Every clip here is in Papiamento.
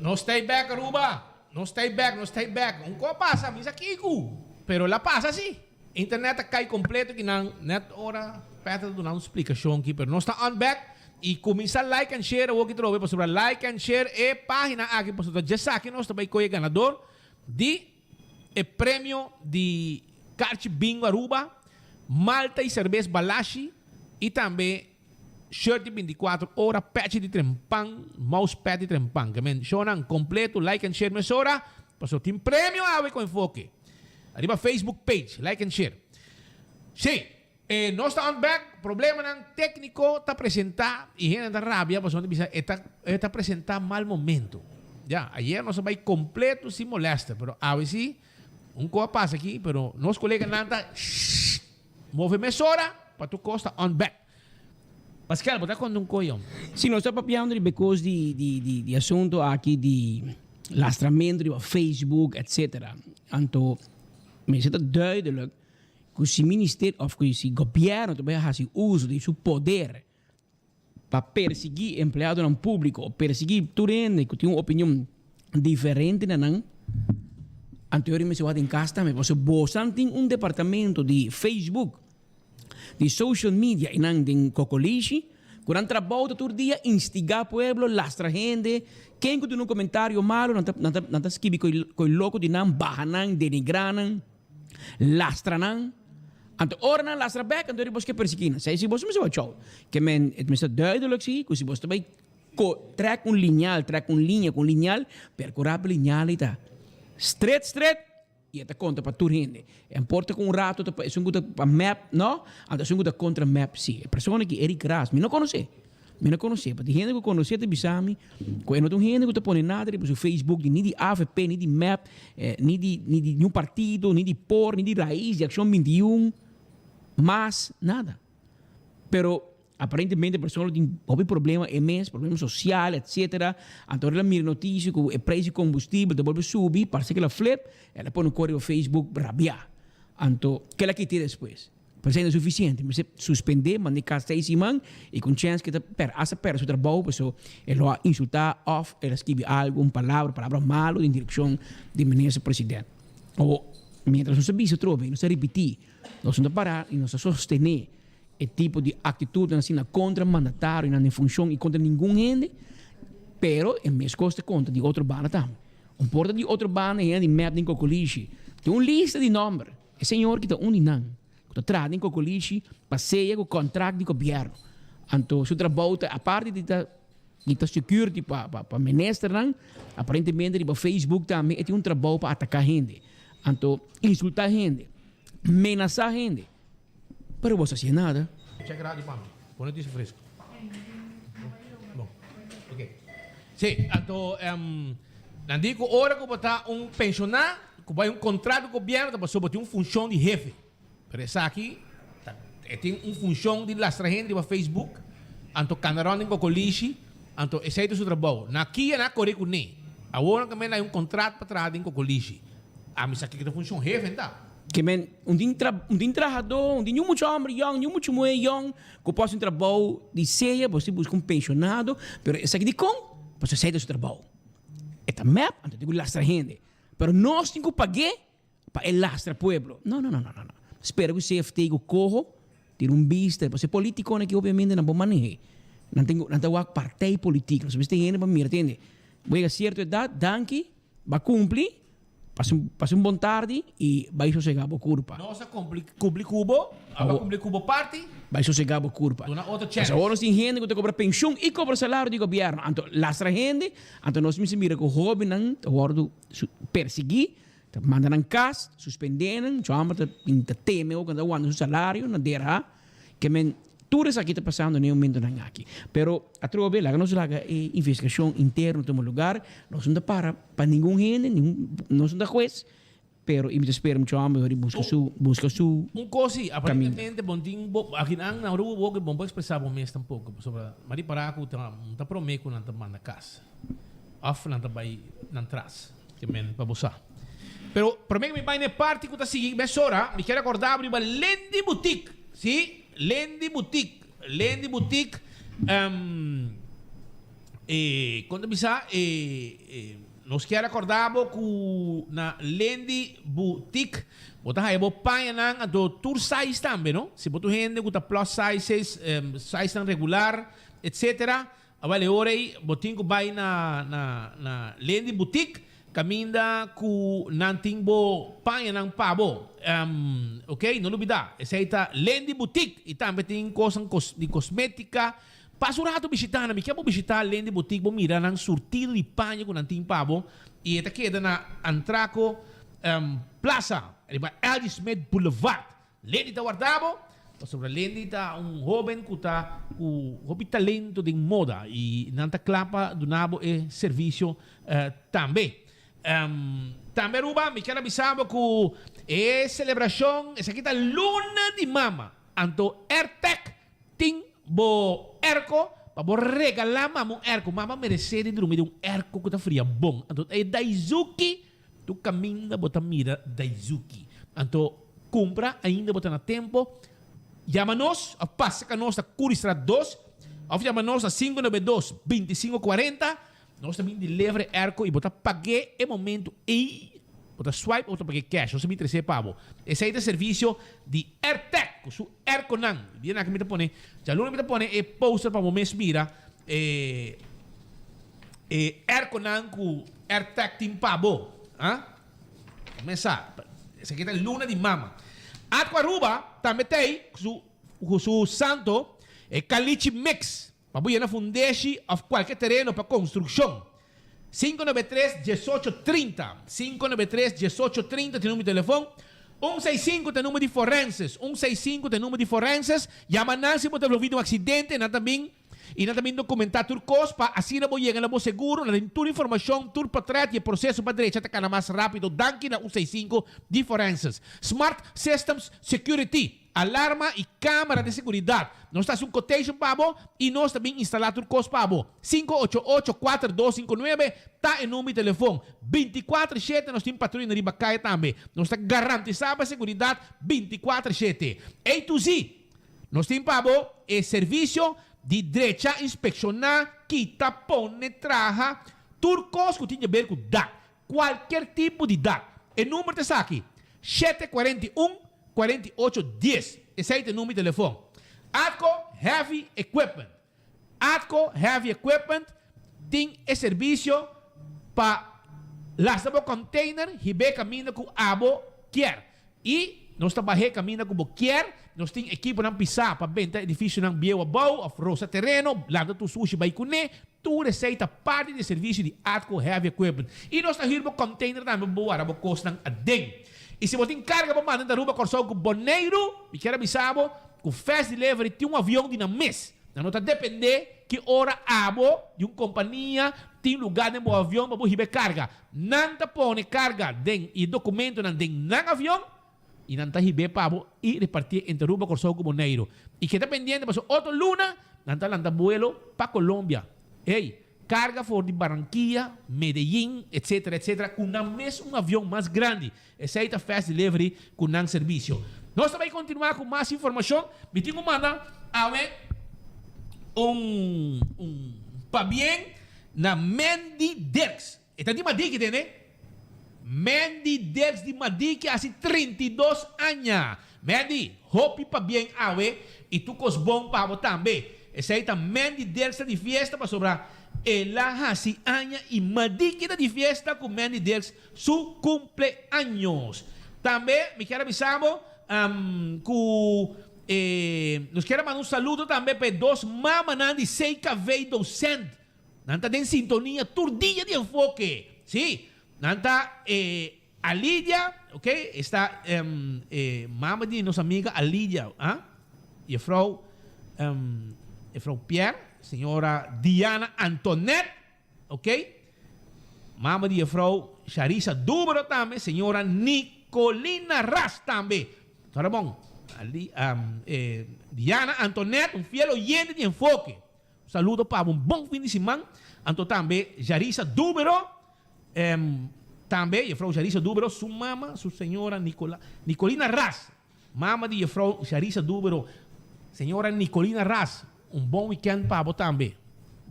Nos ta bek Aruba. Nos ta bek, nos ta bek. Un ko pasa, mi sa kico. Pero la pasa si. Internet a cay completo ki nan net ora Peter ta duna un splicacion ki pero nos ta on bek y cuminsa like and share awo ki trobe pasobra like and share e pagina aki pasobra djesaki nos ta bay coge ganador di e premio di Carchi Bingo Aruba, Malta y Cerbes Balashi y tambe shirt di 24 ora, pechi di trempan, mousepad di trempan. Ke men shownan completo, like and share mesora, pasobra tin premio awe cu Enfoke. Ariba Facebook page, like and share. Sí, eh, nos ta on back, problemanan tecnico ta presenta y hende ta rabia pasobra ta bisa e ta, e ta presenta mal momento. Ya, ayer nos a bay completo sin molester, pero awe sí, un co a pasa aki, pero nos coleganan ta shhh, move mesora pa tur cos ta on back. Pascal, bo ta konta un koyon? Si, nos ta papiando riba e kos di di di di asunto aki di lastramento riba Facebook etcetera. Anto mester ta duidelijk ku si ministerio of ku si gobièrnu ta bai hasi uso di su poder pa persiguí empleadonan públiko o persiguí tur hende ku tin un opinion diferente na nan, anto yori mester wak den kas tambe pasobra bosan tin un departamento di Facebook. Di social media y nan den cocolishi cu nan trabou ta tur dia instiga pueblo, lastra hende, ken cu duna un comentario malo nan ta nan ta nan ta skibi coy loco di nan, baha nan, denigra nan, lastra nan. Anto ora nan lastra bek anto riba bos ke persegui nan. Si bos mester wachou ke men et mester duidelijk si cu si bos ta bay co trek un lineal, trek un liña cu un lineal, percura pa lineal ey ta stret stret. I e ta konta pa tur hende. E importa ku un rato ta pa esun ku ta pa mep no, anto esun ku ta kontra mep si. E persona aki Eric Ras, mi no konosé. Mi no konosé, pa di hende ku konosé ta bisa mi ku e no ta un hende ku ta pone nada riba su Facebook di ni di avp, ni di mep, ni di ni di niun partido, ni di por, ni di Raiz, di Akshon 21, mas nada. Pero Aparentemente e persona lo tin hopi problema e mes, problema social, etcetera. Anto ora el a mira noticia cu e prijs di combustibel ta bolbe subi, parce cu el a flip, el a pone un cor riba Facebook rabia. Anto, kel a kiti despues? Pero esei no suficiente, mester suspende, manda e cas seis siman y cu un chance cu e ta per, hasta perde su trabou, paso e lo a insulta of el a skibi algo, un palabra, palabra malo den direccion di minister president. Awo, mientras nos ta bisa atrobe, nos ta ripiti, nos no ta para y nos ta sostene. E tipo di actitudnan asina contra mandatarionan den funcion y contra ningun hende, pero e mes cos ta conta di otro banda tambe. Un por ta di otro banda hende di mep den Cocolishi. Tin un lista di nomber. E señor ki ta un di nan cu ta traha den Cocolishi pa seya cu contract di gobierno. Anto su trabou ta aparte di ta di ta security pa pa ministernan, aparentemente riba Facebook tambe e tin un trabou pa ataca hende. Anto insulta hende, menasa hende. Pero bo sa hacié nada. Check radio pa mi. Pone dice fresco. Bon. Ok. Sí, anto um, nan di ku ora ku bo ta un pensioná, ku bo hay un kontrato ku gobièrnu ta pasobra bo tin un funshon di hefe. Pero esaki ta e tin un funshon di lastra hende riba Facebook, anto kanda rònt den kokolishi, anto esei ta su trabou. Na kia nan a kore kuné. Awor nan kaminda hay un kontrato pa traha den kokolishi. Ami sa kiko ta funshon hefe ta. Ke men, un tin tra, un tin trahadó, un tin niun mucha hòmber yòn, niun mucha muhé yòn ku por hasi un trabou di sea, bo si buska un penshonado, pero esaki dikon? Pasobra esei ta su trabou. E ta mep, anto e tin ku lastra hende. Pero nos tin ku pag'é pa e lastra pueblo. No, no, no, no, no, no. Spera ku CFT ku koho tira un bista, pasobra e politikonan aki obviamente nan por maneh'é. Nan tin ku, nan ta wak partij politiek. Nos mester hende pa mira, tende, bo yega sierto edat, danki, bo a kumpli. Pasa un, pasa un bon tardi y bai sosega bo curpa. Nos a cumpli, cumpli cu bo, abo a cumpli cu bo parti. Bai sosega bo curpa. Duna otro chance. Pasobra awor nos tin hende cu ta cobra pensioen y cobra salario di gobierno. Anto lastra hende, anto nos mester mira cu hobennan ta wordo persigui, ta manda nan cas, suspende nan, mucho homber ta bin ta teme ook, nan ta wanta su salario, nan dera. Ke men tur esaki ta pasando na e momentonan aki. Pero atrobe laga nos laga e investigacion interno tuma lugar. Nos no ta para pa ningun hende, ningun, nos no ta hues, pero y mi ta spera mucho homber hori busca su, busca su Un cos si, caminda. aparentemente bon tin bo, akinan na Aruba bo ke bon por expresa bo mes tampoco, pasobra mi a ripara cu ta, ta prome cu nan ta manda cas of nan ta bay nan tras, ke men pa bo sa. Pero prome ku mi bai na e parti ku ta sigui mesora, mi kier akorda bo riba Lendy Boutique. Si, Lendy Boutique. Lendy Boutique, E kon ta bisa e nos kier acorda bo cu na Lendy Boutique bo ta haya bo pañanan anto tur size tambe no. Si bo ta un hende cu ta plus sizes, size nan regular etc. Awel e ora ei bo tin cu bay na na na Lendy Boutique caminda cu nan tin bo pañanan pa bo. Ok no lubida esey ta Lendy Boutique y tambe tin cosnan di cosmetica. Pasa un rato bishitá nan. Mi ke bo bishitá Lendy Boutique, bo mira nan surtido di paña ku nan tin pa bo i e ta keda na Antraco Plaza, riba L.G. Smith Boulevard. Lendy ta warda bo, pasobra Lendy ta un hoben ku ta ku hopi talento den moda i nan ta kla pa duna bo e servisio tambe. Tambe Aruba, mi kier a bisa bo ku e selebrashon, esaki ta Luna di Mama, anto Airtec Tin bo erko pa bo regalá mama un erko. Mama meresé di drumi den un erko ku ta fria bon. Anto e Daizuki, tur kaminda bo ta mira Daizuki. Anto kumpra ainda bo ta na tempo. Yama nos òf pasa ka nos na Kuristraat dos òf yama nos na 592 25 40. Nos ta bin deliver e airco y bo ta pag'é e momento ey. Bo ta swipe of bo ta pag'é cash. Nos ta bin tres'é pa bo. Esey ta servicio di Airtec cu su airconan. Dia nan aki mi ta pone, djaluna mi ta pone e poster pa bo mes mira e e airconan cu Airtec tin pa bo. Ha? Bo mes sa. Esaki ta luna di mama. Atco Aruba tambe ta ey cu su cu su santo e caliche mix. Pa bo yena fundeshi òf kualke tereno pa konstrukshon. 593 18 30 593 18 30 ta e numero di telefon. 165 ta e numero di forenses. 165 ta e numero di forenses. Yama nan si bo ta envolví den un aksidente. Nan ta bin i nan ta bin dokumentá tur kos pa asina bo yega na bo seguro. Nan tin tur informashon, tur portret i e proseso pa drecha ta kana mas rápido. Danki na 165 di forenses. Smart Systems Security. Alarma y camera di seguridad. Nos ta haci un quotation pa bo y nos ta bin instala tur cos pa bo. 588 4259 ta e number di telefon. 24 shete nos tin patruya na riba caya tambe. Nos ta garantisa bo e seguridad 24 shete. A to Z nos tin pa bo e servicio di drecha, inspecciona, kita, pone, traha tur cos cu tin di haber cu dak. Cualkier tipo di dak. E number ta esaki, 7 41 48 10. Esey ta e number di telefon. Atco Heavy Equipment. Atco Heavy Equipment tin e servicio pa lastra bo container hib'e caminda cu abo kier. Y nos ta bah'e caminda cu bo kier. Nos tin equiponan pisa pa benta edificionan bieu abou of rosa tereno, lanta tur sushi bay cune. Tur esey ta parti di e servicio di Atco Heavy Equipment. Y nos ta huur bo container tambe pa bo wara bo cosnan aden. Y si bo tin carga pa manda na Aruba, Corsou cu Boneiru, mi kier a bisa bo cu Fast Delivery tin un avion di nan mes. Nan no ta depende ki ora abo di un compania tin lugar den bo avion pa bo hiba e carga. Nan ta pone carga den y e documentonan den nan avion y nan ta hib'é pa bo y repartié entre Aruba, Corsou cu Boneiru. Y keda pendiente pasobra otro luna nan ta lanta buelo pa Colombia. Ey, carga for di Barranquilla, Medellin, etcetera, etcetera, cu nan mes un avion mas grandi. Esey ta Fast Delivery cu nan servicio. Nos ta bay continua cu mas informacion. Mi tin cu manda awe un un pabien na Mandy Dirks. E ta di Madiki tende. Mandy Dirks di Madiki hasi 32 aña. Mandy, hopi pabien awe y tur cos bon pa bo tambe. Esey ta Mandy Dirks ta di fiesta pasobra el a hasi aña y Madiki ta di fiesta cu Mandy Dirks su cumpleaños. Tambe mi kier a bisa bo cu nos kier a manda un saludo tambe pa e dos mamanan di CKV Docent. Nan ta den sintonia tur dia di Enfoke. Sí, nan ta e Alidia, ok, esta e mama di nos amiga Alidia, ah, juffrouw, juffrouw Pierre, señora Diana Antoinette, ok, mama di juffrouw Sharisa Dubero tambe, señora Nicolina Ras tambe. Tora bon, Ali, Diana Antoinette, un fiel oyente di Enfoke. Un saludo pa bo, un bon fin di siman. Anto tambe Jarisa Dubero, tambe juffrouw Jarisa Dubero, su mama, su señora Nicola, Nicolina Ras, mama di juffrouw Jarisa Dubero, señora Nicolina Ras, un bon weekend pa bo tambe.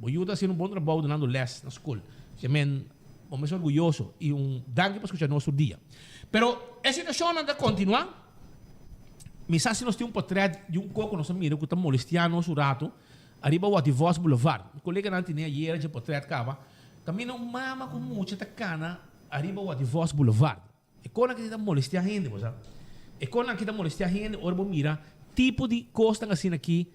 Bo yu ta haciendo un bon trabou dunando les na school. Ke men bo mes orguyoso y un danki pa scucha nos tur dia. Pero e situacionnan ta continua. Mi sa si nos tin un potret di un coco nos a mira cu ta molestia nos un rato ariba Wativos Boulevard. Mi coleganan tene ayera dje potret caba. Caminda un mama cu mucha ta cana ariba Wativos Boulevard. E konan aki ta molestia hende, bo sa. E konan aki ta molestia hende ora bo mira tipo di kosnan asina aki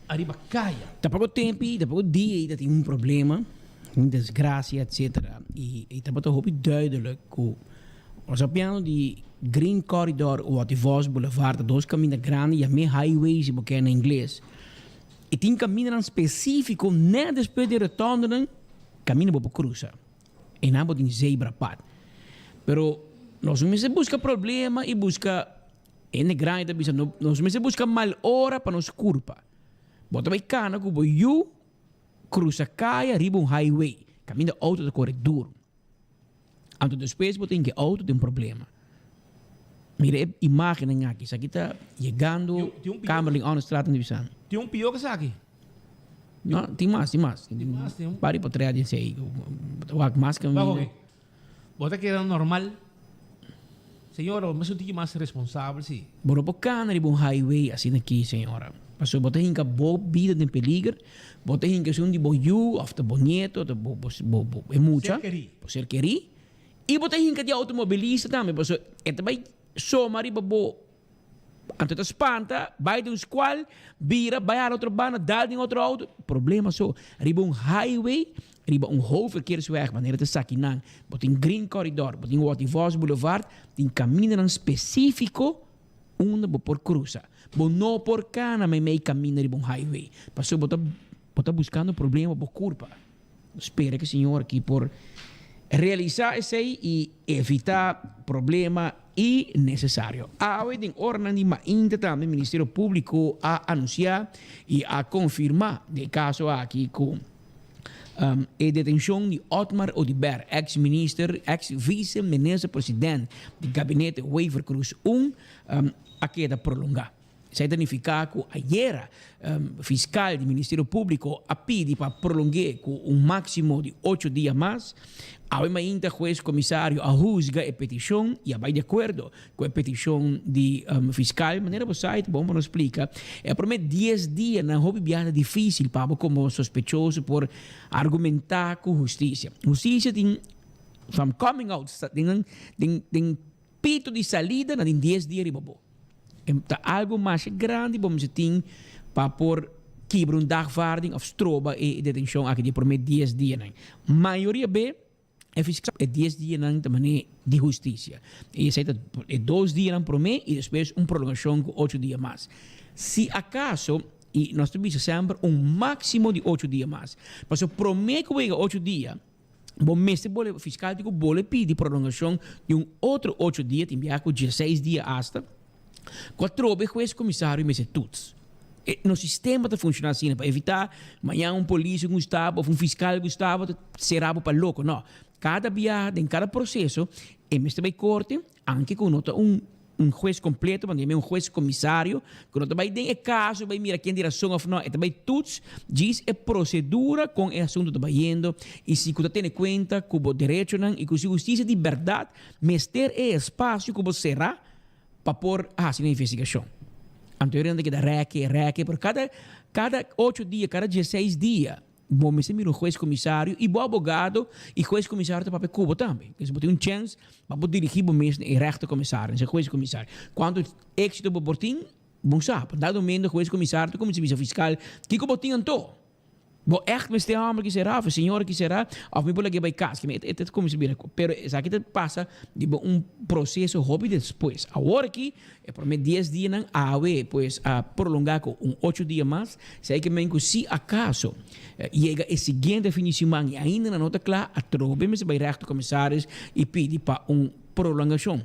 ariba kaya. Ta poko tempi, ta poko dia ei ta tin un problema, un desgracia etcetera y e tabata hopi duidelijk cu nos a piano di Green Corridor o Wativos Boulevard ta dos caminda grandi yam'e highway si bo ker na ingles y tin camindanan specifico net despues di e rotondenan caminda bo por cruza. Einan bo tin zebrapad. Pero nos mester buska problema i buska, hende grandi ta bisa, nos mester buska mal ora pa nos kurpa. Bo ta bai kana ku bo yu krusa kaya riba un highway, kaminda outo ta kore duru. Anto despues bo tin ku e outo tin problema. Mira e imagennan aki, esaki ta yegando Kamerlingh Onnestraat nan ta bisa. Tin un pio ku esaki? No, tin mas, tin mas. Tin mas, tin un par di potret di esei. Bo ta wak mas kaminda. Wak oke. Bo ta keda normal. Señora, bo mester un tiki mas responsabel si. Bo no por kana riba un highway asina aki, señora. Pasobra bo ta hinka bo bida den peliger, bo ta hinka esun di bo yu of ta bo nieto, ta bo, bo, bo, bo, e mucha. Ser kerí. Bo ser kerí. I bo ta hinka di outomobilista tambe, pasobra e ta bai soma riba bo. Anto ta spanta, bai den un scual, bira, bai hala otro banda, dal den otro auto. Problema so. Riba un highway, riba un hoofdverkeersweg, manera ta saki nan, bo tin Green Corridor, bo tin Wativos Boulevard, tin camindanan specifico unda bo por cruza. Bo no por cana meimei caminda riba un highway, pasobra bo ta bo ta buscando problema bo curpa. Spera ku Señor aki por realisá esei i evitá problema innesesario. Awe den oranan di mainta tambe Ministerio Públiko a anunsiá i a konfirmá den e kaso aki ku e detenshon di Otmar Oduber, eks minister, eks vise minister president di gabinete Wever-Croes un, a keda prolongá. Esei ta nifiká ku ayera fiskal di Ministerio Públiko a pidi pa prolong'é ku un máksimo di ocho dia mas. Awe mainta hues komisario a husga e petishon i a bai di akuerdo ku e petishon di fiskal. Manera bo sa i ta bon pa nos splika, e promé dies dianan hopi biaha ta difísil pa bo komo sospechoso por argumentá ku hustisia. Hustisia tin from coming out den pito di salida nan tin dies dia riba bo. E ta algo masha grandi bo mester tin pa por kibra un dagvaarding of stroba e detencion aki di e prome dies dianan. Mayoria be e fiscal e dies dianan ta mane di husticia. Y esey ta e dos dianan prome y despues un prolongacion cu ocho dia mas. Si acaso, y nos ta bisa semper un maximo di ocho dia mas, pasobra prome cu bo yega ocho dia, Bo mester bole fiscal di cu bole pidi prolongacion di un otro ocho dia, tin biaha cu dieseis dia hasta, cu atrobe hues comisario mester toets. E nos sistema ta funciona asina pa evita mañan un polis gusta bo of un fiscal gusta bo ta cera bo pa loco. No, cada biaha den cada proceso e mester bay corte, anke cu no ta un Un hues completo, pasobra mi un hues comisario cu no ta bay den e caso bay mira ken di razon of no, e ta bay toets djis e procedura con e asunto ta bayendo y si cu ta tene cuenta cu bo derechonan y cu si husticia di berdad mester e espacio cu bo cera pa por haci un investigacion. Anto e rende ta keda reke, reke, pero cada cada ocho dia, cada dieseis dia, Bo mester mira un hues comisario y bo abogado y hues comisario ta papia cu bo tambe. Entonces bo tin un chance pa bo dirigi bo mes na e rechter comisario, na e hues comisario. Cuanto exito bo por tin, bo sa. Pa dado momento hues comisario ta cuminsa bisa fiscal, kico bo tin anto? Bo echt mester e homber ki sera of e señora ki sera of mi por lag'e bay cas? E ta cuminsa bira. Pero esaki ta pasa di bo un proceso hopi despues. Awor aki E prome dies dianan awe pues a prolonga cu un ocho dia mas, esey ke men cu si acaso yega e siguiente fin di siman y ainda nan no ta cla, atrobe mester bay rechter commissaris y pidi pa un prolongacion.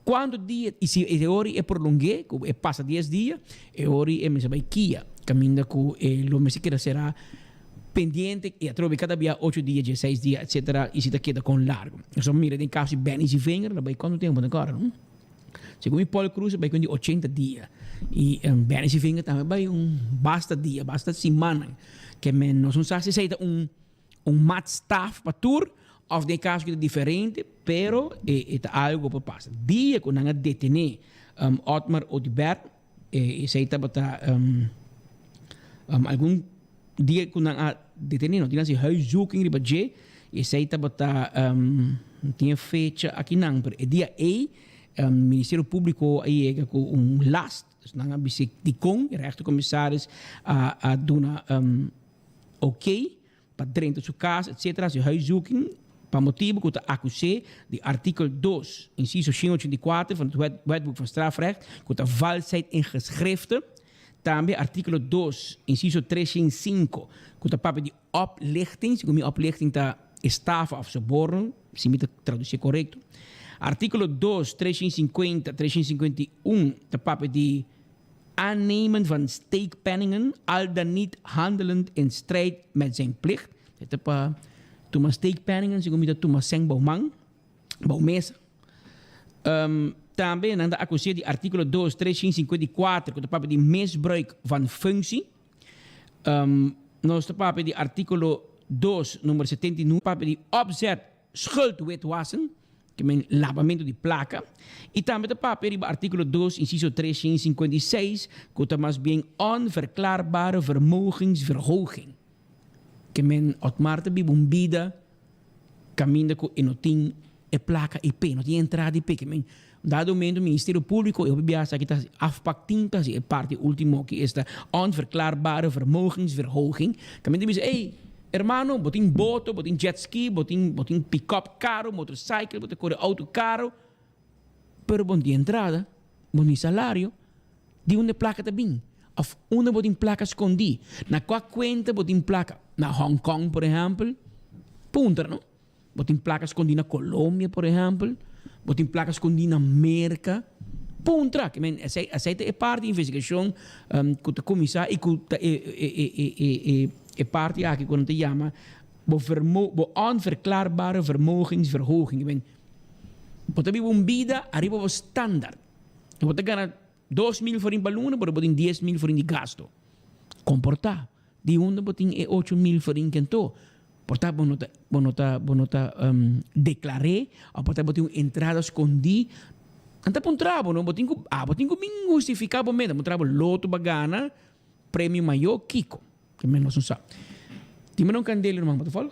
Cuanto dia y si e ora e prolonge cu e pasa dies dia, e ora e mester bay kia caminda cu e lo mester keda cera pendiente y atrobe cada bia ocho dia, dieseis dia, etcetera y si ta keda con largo. Nos a mira den caso di Benny Zievinger, lo bay cuanto tempo ta ancora no? Segun mi Paul Cruz a bai con di ochenta dia y Benny Zievinger tambe a bai un basta dia, basta simannan. Ke men nos no sa si esei ta un un maatstaf pa tur of den e kaso ki ta diferente, pero e ta algo ku por pasa. Dia ku nan a detené Otmar Oduber, esei tabata algun dia ku nan a detené, no tin hasi huiszoeking riba dje, esei tabata, no tin e fecha akinan, pero e dia ei Ministerio Públiko a yega ku un last, dus nan a bisa dikon e rechtercommissaris a duna ok pa drenta su kas etcetera, hasi huiszoeking pa motibu ku ta akus'é di artíkel dos, insiso 184 van het Wetboek van Strafrecht ku ta valsheid in geschrifte, tambe artíkulo dos, insiso 305 ku ta papia di oplichting, segun mi oplichting ta estafa òf soborno, si mi ta tradusié korekto. Artíkulo dos, 350, 351 ta papia di Aannemen van steekpenningen, al dan niet handelend in strijd met zijn plicht. E ta pa tuma steekpenningen, segun mi ta tuma sèn bou man, bou mesa. Tambe nan ta akus'é di artíkulo dos, 354 ku ta papia di misbruik van functie. Nos ta papia di artíkulo dos, number 79, papia di opzet schuldwitwassen, ke men labamentu di plaka, i tambe ta papia riba artíkulo dos, insiso 356, ku ta mas bien onverklaarbare vermogensverhoging. Ke men Otmar ta biba un bida kaminda ku e no tin e plaka i p'e, no tin entrada i p'e. Ke men dado momento Ministerio Públiko e hopi biaha esaki ta hasi afpak tin ta hasi e parti último ki esta onverklaarbare vermogensverhoging. Kaminda ta bisa, ey, hermano, bo tin boto, bo tin jet ski, bo tin bo tin pick-up karo, motorcycle, bo ta kore auto karo, pero bo no tin entrada, bo no tin salario. Di unda e plaka ta bin? Of unda bo tin plaka skondí? Na kua kuenta bo tin plaka? Na Hong Kong, por ehèmpel? Puntra, no? Bo tin plaka skondí na Colombia, por ehèmpel? Bo tin plaka skondí na Merka? Puntra! Ke men, esei, esei ta e parti di investigashon ku ta kuminsá i ku ta e, e, e, e, e, e, e parti aki ku nan ta yama bo vermo, bo onverklaarbare vermogensverhoging. Ke men, bo ta biba un bida ariba bo standaard. Bo ta gana 2000 florin pa luna, pero bo tin 10,000 florin di gasto. Komportá. Di unda bo tin e 8000 florin kentó? Por ta bo no ta, bo no ta, bo no ta deklar'é, òf por ta bo tin un entrada skondí. Nan ta puntra bo, no? Bo tin ku, abo tin ku bin hustifiká bo meta. Puntra bo loto bo a gana, premio mayó, kiko? Ke men nos no sa. Dime un kandela, ruman, bo ta volg?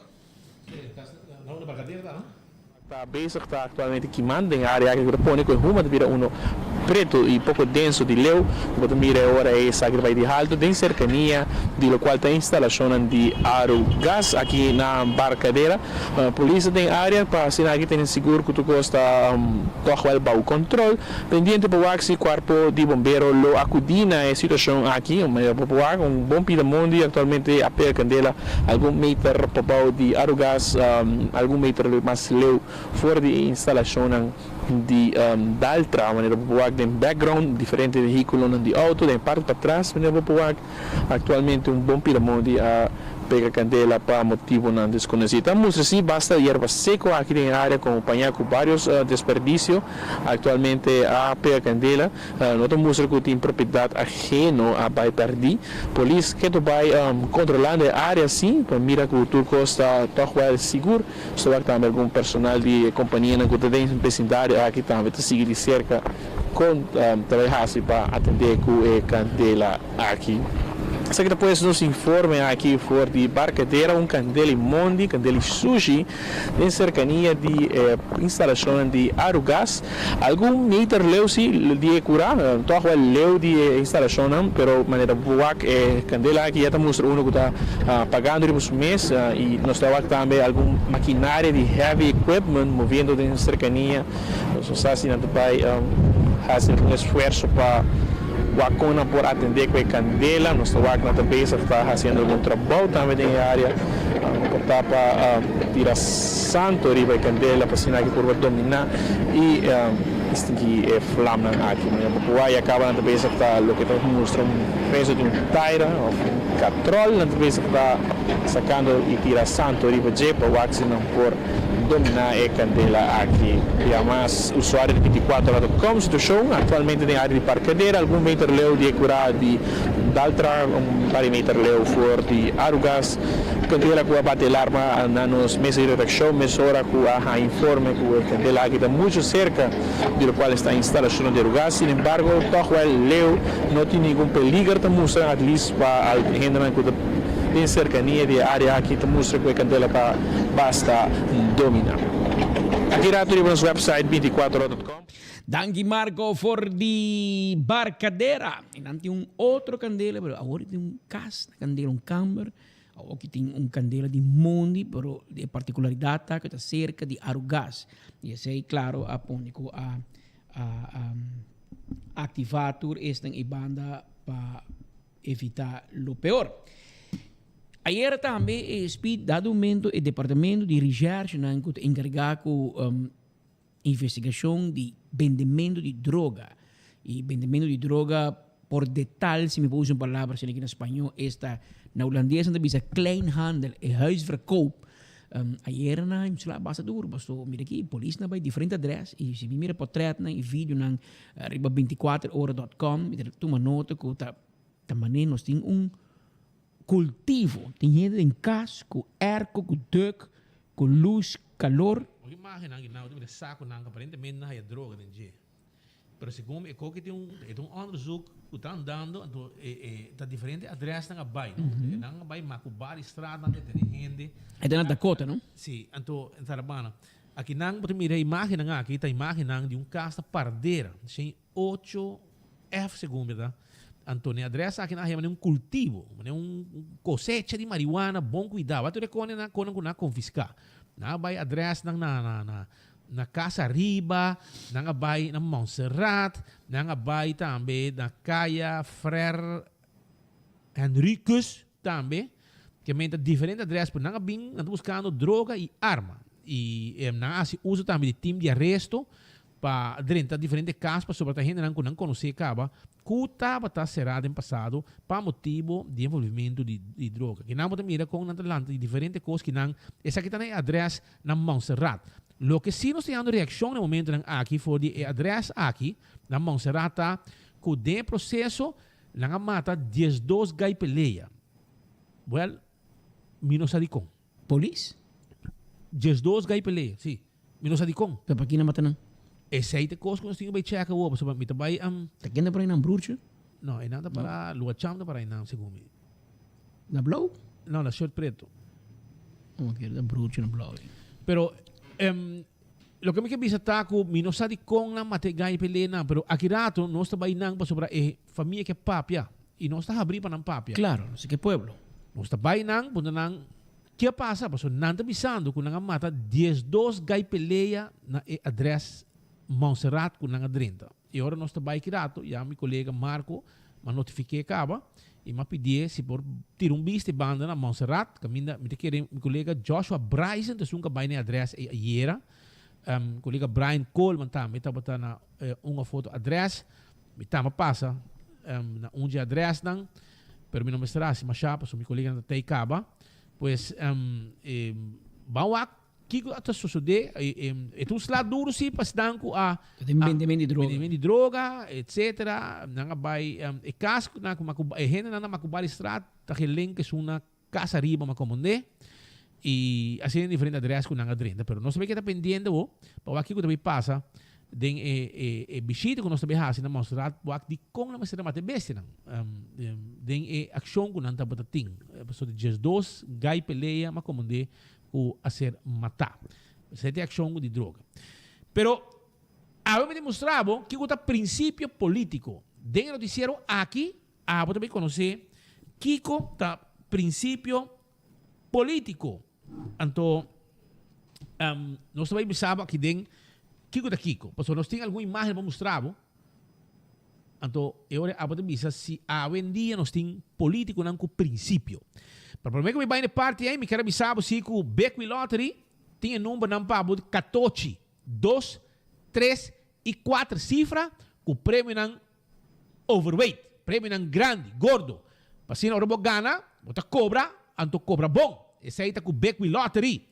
Ta bezig ta actualmente kimando den e area aki cu ta pone cu e huma ta bira uno preto y poco denso di leu. Bo ta mira e ora ey esaki ta bay di halto den cercania di locual ta instalacionnan di Arugas aki na Barcadera. Polis ta den area pa asina aki tene sigur cu tur cos ta toch wel bao control. Pendiente pa wak si cuerpo di bombero lo acudi na e situacion aki. Manera por wak un bon pida mondi actualmente a pega candela algun meter pabao di Arugas, algun meter mas leu for di e instalacionnan di Daltra. Manera bo por wak den background diferente vehiculonan di auto den e parti patras manera bo por wak actualmente un bon pida mondi a pega candela pa motibonan desconoci. Ta mustra si basta yerba seco aki den e area compaña cu varios desperdicio actualmente a pega candela. No ta mustra cu tin propiedad ageno a bay perdi. Polis ke ta bay controlando e area si pa mira cu tur cos ta toch wel sigur. Stowak tambe algun personal di e companianan cu ta den vecindario aki tambe ta sigui di cerca con ta bay haci pa atende cu e candela aki. Esaki ta pues nos informe aki for di Barcadera, un candela y mondi, candela y sushi. Den serkania di e instalashonnan di Arugas, algun meter leu si di e kurá, tòg wèl leu di e instalashonnan, pero manera bo por wak e kandela aki ya ta mustra unu ku ta pagando riba su mes i nos ta wak tambe algun makinaria di heavy equipment moviendo den serkania. Nos no sa si nan ta bai hasi algun esfuerso pa wak kon nan por atendé ku e kandela. Nos ta wak nan ta bezig ta hasiendo algun trabou tambe den e área. Por ta pa tira santo riba e kandela pa asina aki por dominá i distinguí e flamnan aki. Manera bo por wak ya kaba nan ta bezig ta loke ta mustra un peso di un taira òf un katròl nan ta bezig ta sakando i tira santo riba dje pa wak si nan por dominá e kandela aki. Ya mas usuario di 24 ora ta kom situashon aktualmente den área di Parkadera algun meter leu di e kurá di. Daltra, un par di meter leu for di Arugas. Kandela ku a bati alarma na nos mesa di redakshon mesora ku a haña informe ku e kandela aki ta muchu serka di lokual esta instalashonnan di Arugas. Sin embargo, tòg wèl leu no tin ningun peliger ta mustra, at least pa hendenan ku ta den serkania di e área aki ta mustra ku e kandela ta basta dominá. Aki rato riba nos wèpsait 24ora.com. Danki Marco for di Barcadera. Y nan tin un otro candela, pero awor tin un cas na candela, un camber. Awor ki tin un candela di mondi, pero e particularidad ta cu ta cerca di Arugas. Y esey, claro, a pone cu a, a, a activa tur esnan y banda pa evita lo peor. Ayera tambe e speed dado momento e departamento di recherchenan cu ta encarga cu um, Investigashon di bendementu di droga i bendementu di droga por detal, si mi por usa un palabra asina aki na spañó, esta na hulandes nan ta bisa kleinhandel, e huisverkoop. Ayer nan a sla basta duru pasobra mira aki polis nan bai diferente adres i si mi mira potretnan i videonan riba binticuater ora dot com mi ta tuma nota ku ta ta manera nos tin un Kultivo, tin hende den kas ku airco, ku duk, ku lus, kalor. Hopi imagennan ki nan mira sakunan ku aparentemente nan haya droga den dje. Pero segun mi e koki tin un e ta un onderzoek ku ta andando anto e e ta diferente adresnan a bai no. Nan a bai Macubari straat nan detene hende. E ta na Dakota no? Si, anto en Tarabana. Aki nan bo ta mira e imagennan aki ta imagennan di un kas ta pardera. Shen Ocho F segun mi ta. Anto ne adres aki nan a haya manera un kultivo, manera un kosecha di marihuana bon kuidá. Wak tur e kone nan konan ku nan a konfiská. Nan a bai adresnan na na na na Casa Riba, nan a bai na Montserrat, nan a bai tambe na Kaya Frère Henricus tambe. Ke men ta diferente adres pero nan a bin nan ta buskando droga i arma. I nan a hasi uso tambe di tim di aresto pa drenta diferente kas pasobra ta hendenan ku nan konosé kaba ku tabata será den pasado pa motibu di envolvimentu di di droga. Kinan bo ta mira kon nan ta lanta di diferente kos kinan esaki ta na e adrès na Montserrat. Loke si nos ta yando reakshon na e momentunan aki for di e adrès aki na Montserrat ta ku den e proseso nan a mata 12 gai pelea. Wèl, mi no sa dikon. Polis? 12 gai pelea, si. Mi no sa dikon. Pero pa kina mata nan? Esei ta kos ku nos tin ku bai chèk awor, pasobra mi ta bai. Ta ken ta para einan, broertje? No, einan ta para, Luacham ta para einan, segun mi. Na blou? No, na shirt preto. Oh, kier ta broertje na blou. Pero, loke mi ke bisa ta ku mi no sa dikon nan mata e gai pelea nan, pero aki rato nos ta bai nan pasobra e famia ke papia i nos ta habrí pa nan papia. Claro, nos ta ke pueblo. Nos ta bai nan, puntra nan Ke a pasa? Pasobra nan ta bisando ku nan a mata 12 gai pelea na e adres Montserrat ku nan a drenta. I ora nos ta bai ki rato, ya mi kolega Marco m'a notifik'é kaba i m'a pidié si por tira un bista e banda na Montserrat, kaminda mi ta kere mi kolega Joshua Bryson ta esun ku a bai na e adres ei ayera. Kolega Brian Coleman tambe tabata na un of otro adres. Mi tamba pasa na un dje adresnan, pero mi no mester hasi mashá pasobra mi koleganan ta tei kaba. Pues, ban wak kiko a ta sosodé. E ta un sla duru sí pa esnan ku a. Ta den bendemento di droga. Bendemento di droga, etcetera. Nan a bai e kas ku nan e hendenan na Macubalistraat ta gelen ku esun na Casa Riba Macomondé y asina den diferente adres cu nan a drenta. Pero nos ta bay keda pendiente bo pa wak kico ta bay pasa den e e e bishita cu nos ta bay haci na Montserrat wak dicon nan mester a mata e bestianan den e accion cu nan tabata tin. Pasobra 12 gai pelea Macomondé cu a ser mata. Esey ta e accion di droga. Pero awe mi ta mustra bo kico ta principio politico. Den e noticiero aki Abo ta bay conoce kico ta principio politico. Anto nos ta bay bisa bo aki den kico ta kico. Pasobra nos tin algun imagen pa mustra bo. Anto e ora abo ta bisa si awendia nos tin politiconan cu principio. Pero prome cu mi bay na e parti ey mi kier a bisa bo si cu Bekwee Lottery tin e numbernan pa bo 14, 2, 3 y 4 cifra cu premionan Overweight, premionan grandi, gordo. Pa asina ora bo gana, bo ta cobra, anto cobra bon. Esey ta cu Bekwee Lottery.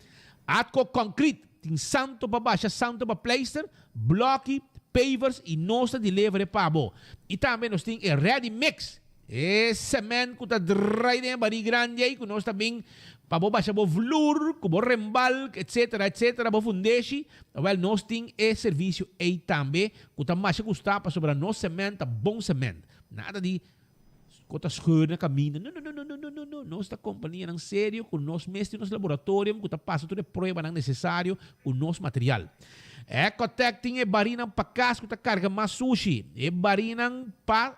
Atco Concrete tin santo pa basha, santo pa pleister, bloki, pavers y nos ta deliver e pa bo. Y tambe nos tin e Ready Mix. E cement cu ta drai den e bari grandi ey cu nos ta bin pa bo basha bo vloer cu bo rembalk etc etc bo fundeshi, awel nos tin e servicio ey tambe cu ta masha gusta pasobra nos cement ta bon cement. Nada di cu ta scheur na caminda, no no no no no no no, nos ta companianan serio cu nos mes tin nos laboratorium cu ta pasa tur e pruebanan necesario cu nos material. Ecotec tin e barinan pa cas cu ta carga mas sushi, e barinan pa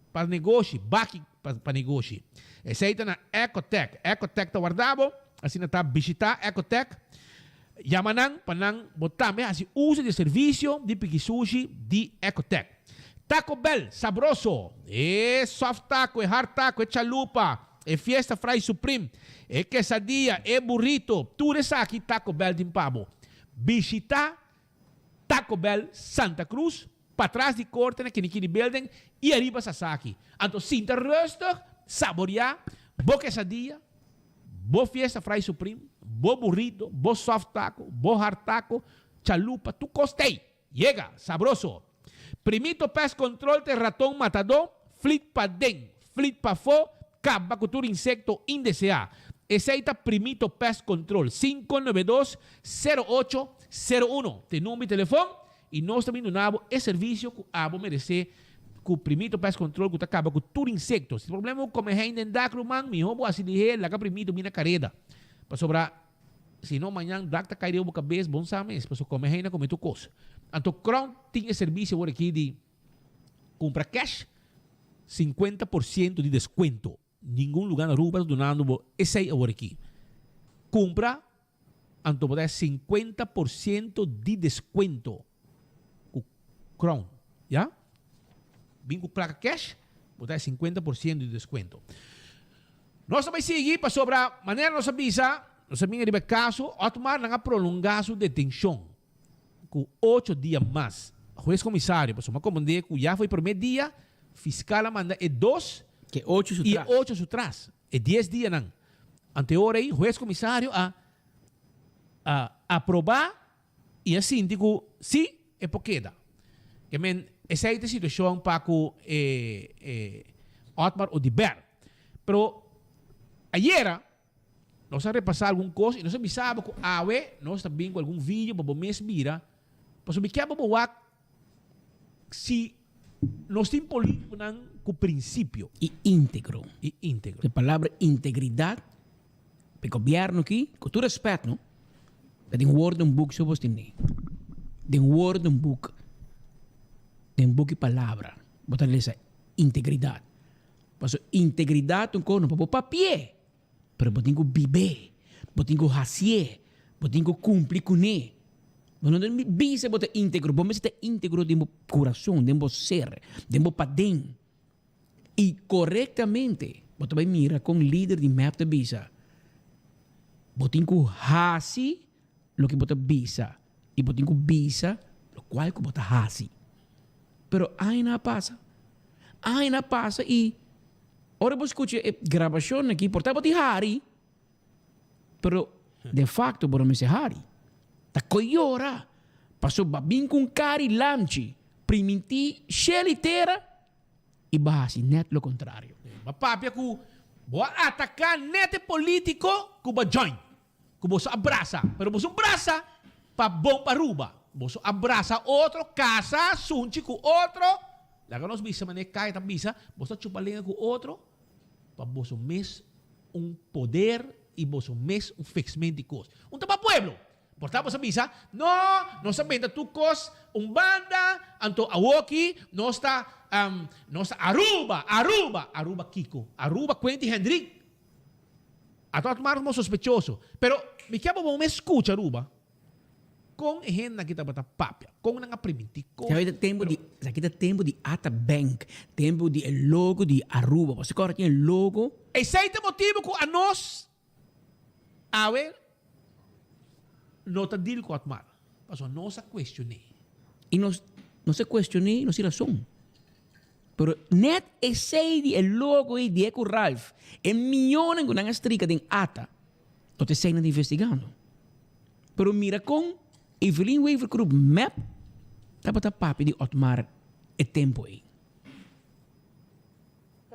Pa negoshi, baki pa negoshi. Esei ta na Ecotec. Ecotec ta warda bo, asina ta bishita Ecotec. Yama nan pa nan bo tambe hasi uso di e servisio di piki sushi di Ecotec. Taco Bell, sabroso! E soft taco, e hard taco, e chalupa, e fiesta fry supreme, e quesadilla, e burrito, tur esaki Taco Bell tin pa bo. Bishita Taco Bell Santa Cruz, patras di korte na Kinikini Building y ariba Sasaki. Anto sinta rustig, saborea bo quesadilla, bo fiesta fry supreme, bo burrito, bo soft taco, bo hard taco, chalupa, tur cos t'ey. Yega! Sabroso! Primito Pest Control t'e raton matadó, flit paden, flit pafó, kaba ku tur insekto indeseá. Esei ta Primito Pest Control, 592 08 01 t'e number di telefon i nos ta bin duna bo e servisio ku abo meresé ku Primito Pest Control ku ta kaba ku tur insekto. Si problema ku kome hein den dak ruman, mihó bo hasi lihé laga Primito bin na kareda. Pasobra si no mañan dak ta kai riba bo kabes, bon sa mes, pasobra kome hein a kome tur kos. Anto Crown tin e servisio awor aki di Cumpra cash, 50% di descuento. Ningun lugar na Aruba ta dunando bo esey awor aki. Cumpra, anto bo ta haya 50% di descuento cu Crown. Ya? Bin cu placa cash, bo ta haya 50% di descuento. Nos ta bay sigui pasobra manera nos a bisa, nos a bin ariba e caso, Otmar nan a prolonga su detencion. Ku ocho dia mas. Hues komisario pasobra a komprendé ku ya for e promé dia fiskal a manda e dos Ke ocho su i e tras. ocho su tras, e dies dianan. Ante ora ei hues komisario a a aprobá i a sinti ku sí e por keda. Ke men esei ta e situashon pa ku e e Otmar Oduber. Pero ayera Nos a repasá algun kos i nos a bisa bo ku awe nos ta bin ku algun video pa bo mes mira, pasobra mi kier pa bo wak si nos tin polítikonan ku prinsipio. I íntegro. I íntegro. E palabra integridat pa e gobièrnu aki, ku tur rèspèt no, ta den woordenboek so bos tende. Den woordenboek, den buki palabra, bo ta lesa integridat. Pasobra integridat un kos no pa bo papi'é. Pero bo tin ku bib'é, bo tin ku hasié, bo tin ku kumpli kuné. Bo no tin bisa bo ta íntegro, bo mester ta íntegro den bo kurason, den bo ser, den bo paden. I korektamente bo ta bai mira kon lider di mep ta bisa, bo tin ku hasi loke bo ta bisa i bo tin ku bisa lokual ku bo ta hasi. Pero añanan a pasa, añanan a pasa i Ora bo skucha e grabashon aki por ta bo tin hari, pero de facto bo no mester hari. Ta koe yora, pasobra bo a bin ku un kari lamchi, primintí shel i tera i bo a hasi nèt lo kontrario. Bo a papia ku bo a ataká nèt e polítiko ku bo a join, ku boso a brasa, pero boso brasa pa bon pa Aruba, boso a brasa otro, kasa, sunchi ku otro, laga nos bisa manera e kaya ta bisa, boso ta chupa lenga ku otro pa boso mes un poder i boso mes un fixment di kos. Un ta pa pueblo, por ta boso a bisa, no, nos a benta tur kos un banda, anto awoki nos ta, nos ta Aruba, Aruba, Aruba kiko? Aruba Quentin Hendrik. A ta tumá como sospechoso. Pero mi kier pa bo mes scucha Aruba con e hendenan aki tabata papia, con nan a primintí cos. Esaki ta tempo di, esaki ta tempo di Ata Bank, tempo di e logo di Aruba. Bo si kòrda tin e logo? Esei ta motibu ku anos awe no ta deal ku Otmar, pasobra nos a kuestion'é. I nos, nos a kuestion'é i nos tin rason. Pero net esey di e logo ey di e cu Ralph, e miyonan cu nan a strika den ata, no ta esey nan ta investigando. Pero mira con Evelyn Wever-Croes mep tabata papia di Otmar e tempo ey.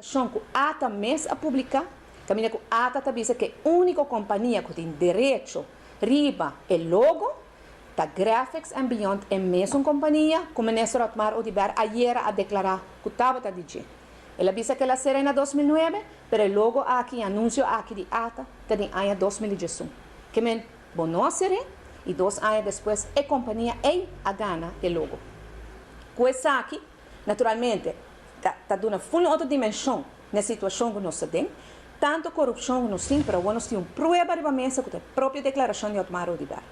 Shon ku ata mes a publiká, kaminda ku ata ta bisa ku e úniko kompania ku tin derecho riba e logo ta Graphics and Beyond, e mesun kompania ku Minister Otmar Oduber ayera a deklará ku tabata di dje. El a bisa ku el a sera na 2009, pero e logo aki i anunsio aki di ata ta di aña 2011. Ke men bo no a ser'é i 2 aña despues e kompania ei a gana e logo. Ku esaki, naturalmente, ta duna full otro dimenshon na situashon ku nos ta den. Tantu korupshon ku nos tin, pero awor nos tin un prueba riba mesa ku ta e propio deklarashon di Otmar Oduber.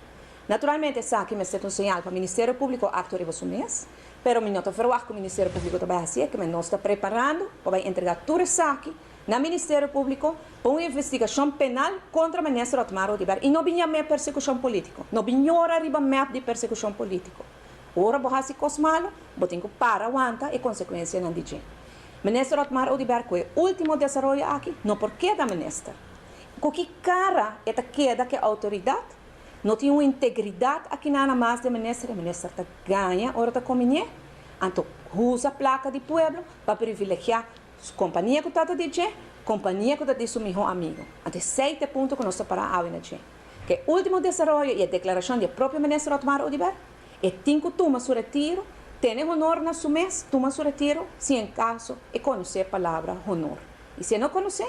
Naturalmente, esaki mester ta un señal pa Ministerio Públiko aktua riba su mes, pero mi no ta verwacht ku Ministerio Públiko ta bai hasi, ku nos ta preparando pa bai entregá tur esaki na Ministerio Públiko pa un investigashon penal kontra Minister Otmar Oduber i no bin yam'é persekushon polítiko. No bin yora riba MEP di persekushon polítiko. Ora bo hasi kos malu, bo tin ku para wanta e konsekuensianan di dje. Minister Otmar Oduber, ku e último desaroyo aki, no por keda minister. Ku ki kara e ta keda ku outoridat? No tin un integridat aki nada mas di minister. E minister ta gaña ora ta kombiné. Anto usa plaka di pueblo pa privilegiá kompania ku ta di dje, kompania ku ta di su mihó amigu. Anto esei ta e punto ku nos ta para awe na dje. Ku e último desaroyo i e deklarashon di propio minister Otmar Oduber, e tin ku tuma su retiro, tene honor na su mes, tuma su retiro, si en kaso e konosé palabra honor. I si e no konosé,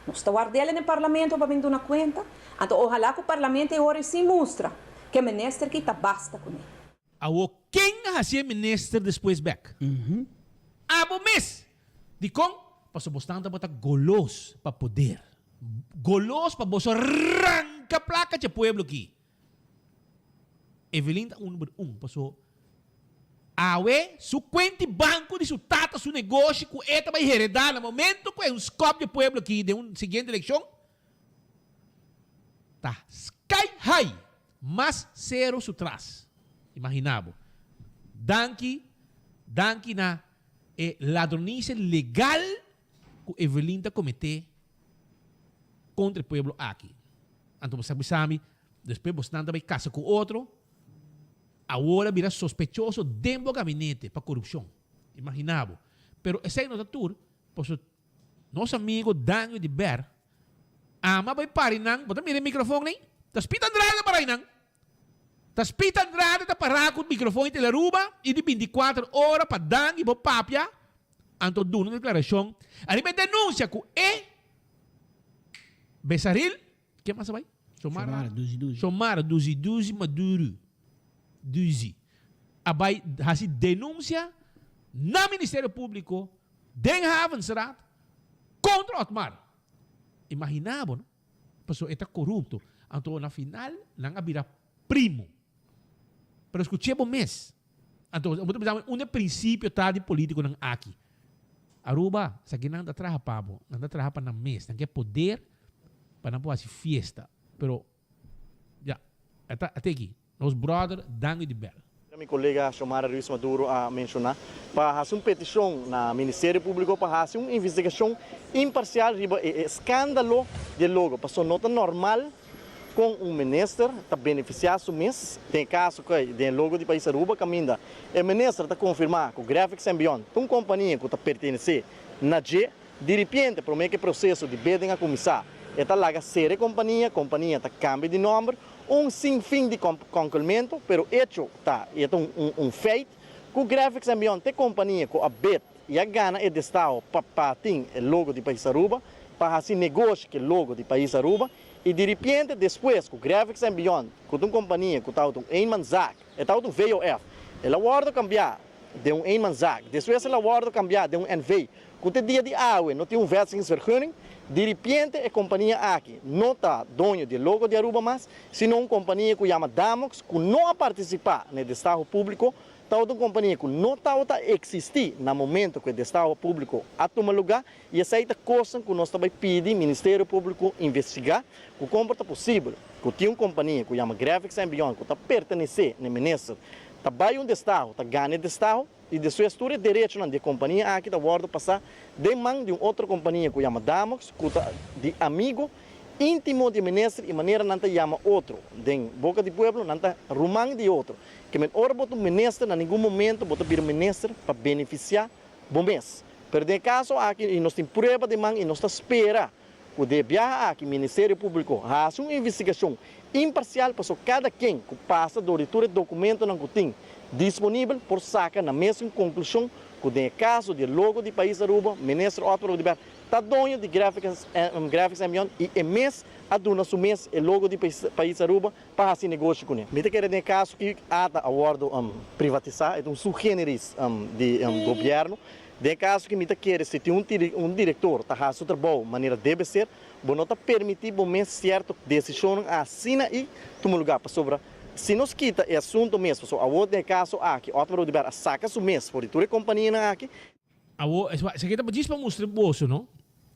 nos ta ward'é den parlamento pa bin duna kuenta. Anto ohalá ku parlamento awor si mustra ku e minister aki ta basta kuné. Awo ken a hasi minister despues bèk? Abo mes! Dikon? Paso bosnan tabata golos pa poder. Golos pa boso ranka plaka di pueblo aki. Evelyn ta un número 1. Paso awe su kuenta banko di su tata, su negoshi ku e ta bai heredá na momento ku e un skòp di pueblo aki den un siguiente elekshon, ta sky high, mas sero su tras. Imaginá bo. Danki, danki na e ladronisia legal ku Evelyn ta kometé kontra e pueblo aki. Anto bo sa bisa mi, despues bosnan ta bai kasa ku otro, awor a bira sospechoso den bo gabinete pa korupshon. Imaginá bo. Pero esei no ta tur, pasobra nos amigo Dangui Oduber ama bai pari nan, bo ta mira e mikrofon ei? Ta Speed Andrade para einan. Ta Speed Andrade ta pará ku mikrofon i Telearuba i di 24 ora pa Dangui bo papia, anto duna un deklarashon ariba e denunsia ku e Besaril, ken mas a bai? Xomara, Xomara Duzi Duzi. Xomara Duzi Duzi Maduro Duzi a bai hasi denunsia na Ministerio Públiko den Havensraad kontra Otmar. Imaginá bo, no? Pasobra e ta korupto. Anto na final nan a bira primo. Pero skuch'é bo mes. Anto bo ta bisa unda e prinsipio ta di polítikonan aki. Aruba, esaki nan ta traha pa bo. Nan ta traha pa nan mes. Nan ke poder pa nan por hasi fiesta. Pero, ya, e ta ate aki. Nos brother Dangui Oduber. Mi kolega Xiomara Ruiz Maduro a menshoná pa hasi un petishon na Ministerio Públiko pa hasi un investigashon imparsial riba e eskándalo di e logo, pasobra no ta normal kon un minister ta benefisiá su mes, den e kaso ku den e logo di pais Aruba kaminda e minister ta konfirmá ku Graphics and Beyond ta un kompania ku ta pertenesé na dje. Di ripiente, promé ku e proseso di bidding a kuminsá, e ta laga sera e kompania, kompania ta kambia di nòmber, un sin fin di konkelmentu, pero echo ta, i e ta un feit, ku Graphics and Beyond ta e kompania ku a bid i a gana e destaho pa pa tin e logo di pais Aruba, pa hasi negoshi ku e logo di pais Aruba, i di ripiente despues ku Graphics and Beyond, ku ta un kompania ku tabata un eenmanszaak, e tabata un VOF, el a wòrdu kambiá den un eenmanszaak, despues el a wòrdu kambiá den un NV, ku te dia di awe no tin un vestigingsvergunning, di ripiente e kompania aki no ta doño di e logo di Aruba mas, sino un kompania ku yama Damox, ku no a partisipá na e destaho públiko, tabata un kompania ku no tabata eksistí na momento ku e destaho públiko a tuma lugá, i esei ta kosnan ku nos ta bai pidi Ministerio Públiko investigá, ku kon por ta posibel ku tin un kompania ku yama Graphics and Beyond ku ta pertenesé na e minister ta bai un destaho, ta gana e destaho. I despues tur e derechonan di e kompania aki ta wòrdu pasá den man di un otro kompania ku yama Damox, ku ta di amigo íntimo di e minister i manera nan ta yama otro den boka di pueblo, nan ta ruman di otro. Ke men ora bo ta un minister na ningun momento bo ta bira minister pa benefisiá bo mes. Pero den e kaso aki i nos tin prueba den man i nos ta spera ku den e biaha aki Ministerio Públiko hasi un investigashon imparsial paso kada ken ku pasa dor di tur e dokumentonan ku tin disponibel por saka na mesun konklushon ku den e kaso di e logo di pais Aruba Minister Otmar Oduber ta doño di Graphics and Beyond i e mes a duna su mes e logo di pais Aruba pa hasi negoshi kuné. Mi ta kere den e kaso ki ata a wòrdu privatisá, e ta un sui generis di gobièrnu. Den e kaso ki mi ta kere si tin un direktor ta hasi su trabou manera debe ser, bo no ta permití bo mes sierto desishonnan asina i tuma lugá pasobra si nos kita e asunto mes, pasobra awor den e kaso aki Otmar Oduber a saka su mes for di tur e kompanianan aki. Awor, esaki ta djis pa mustra boso, no,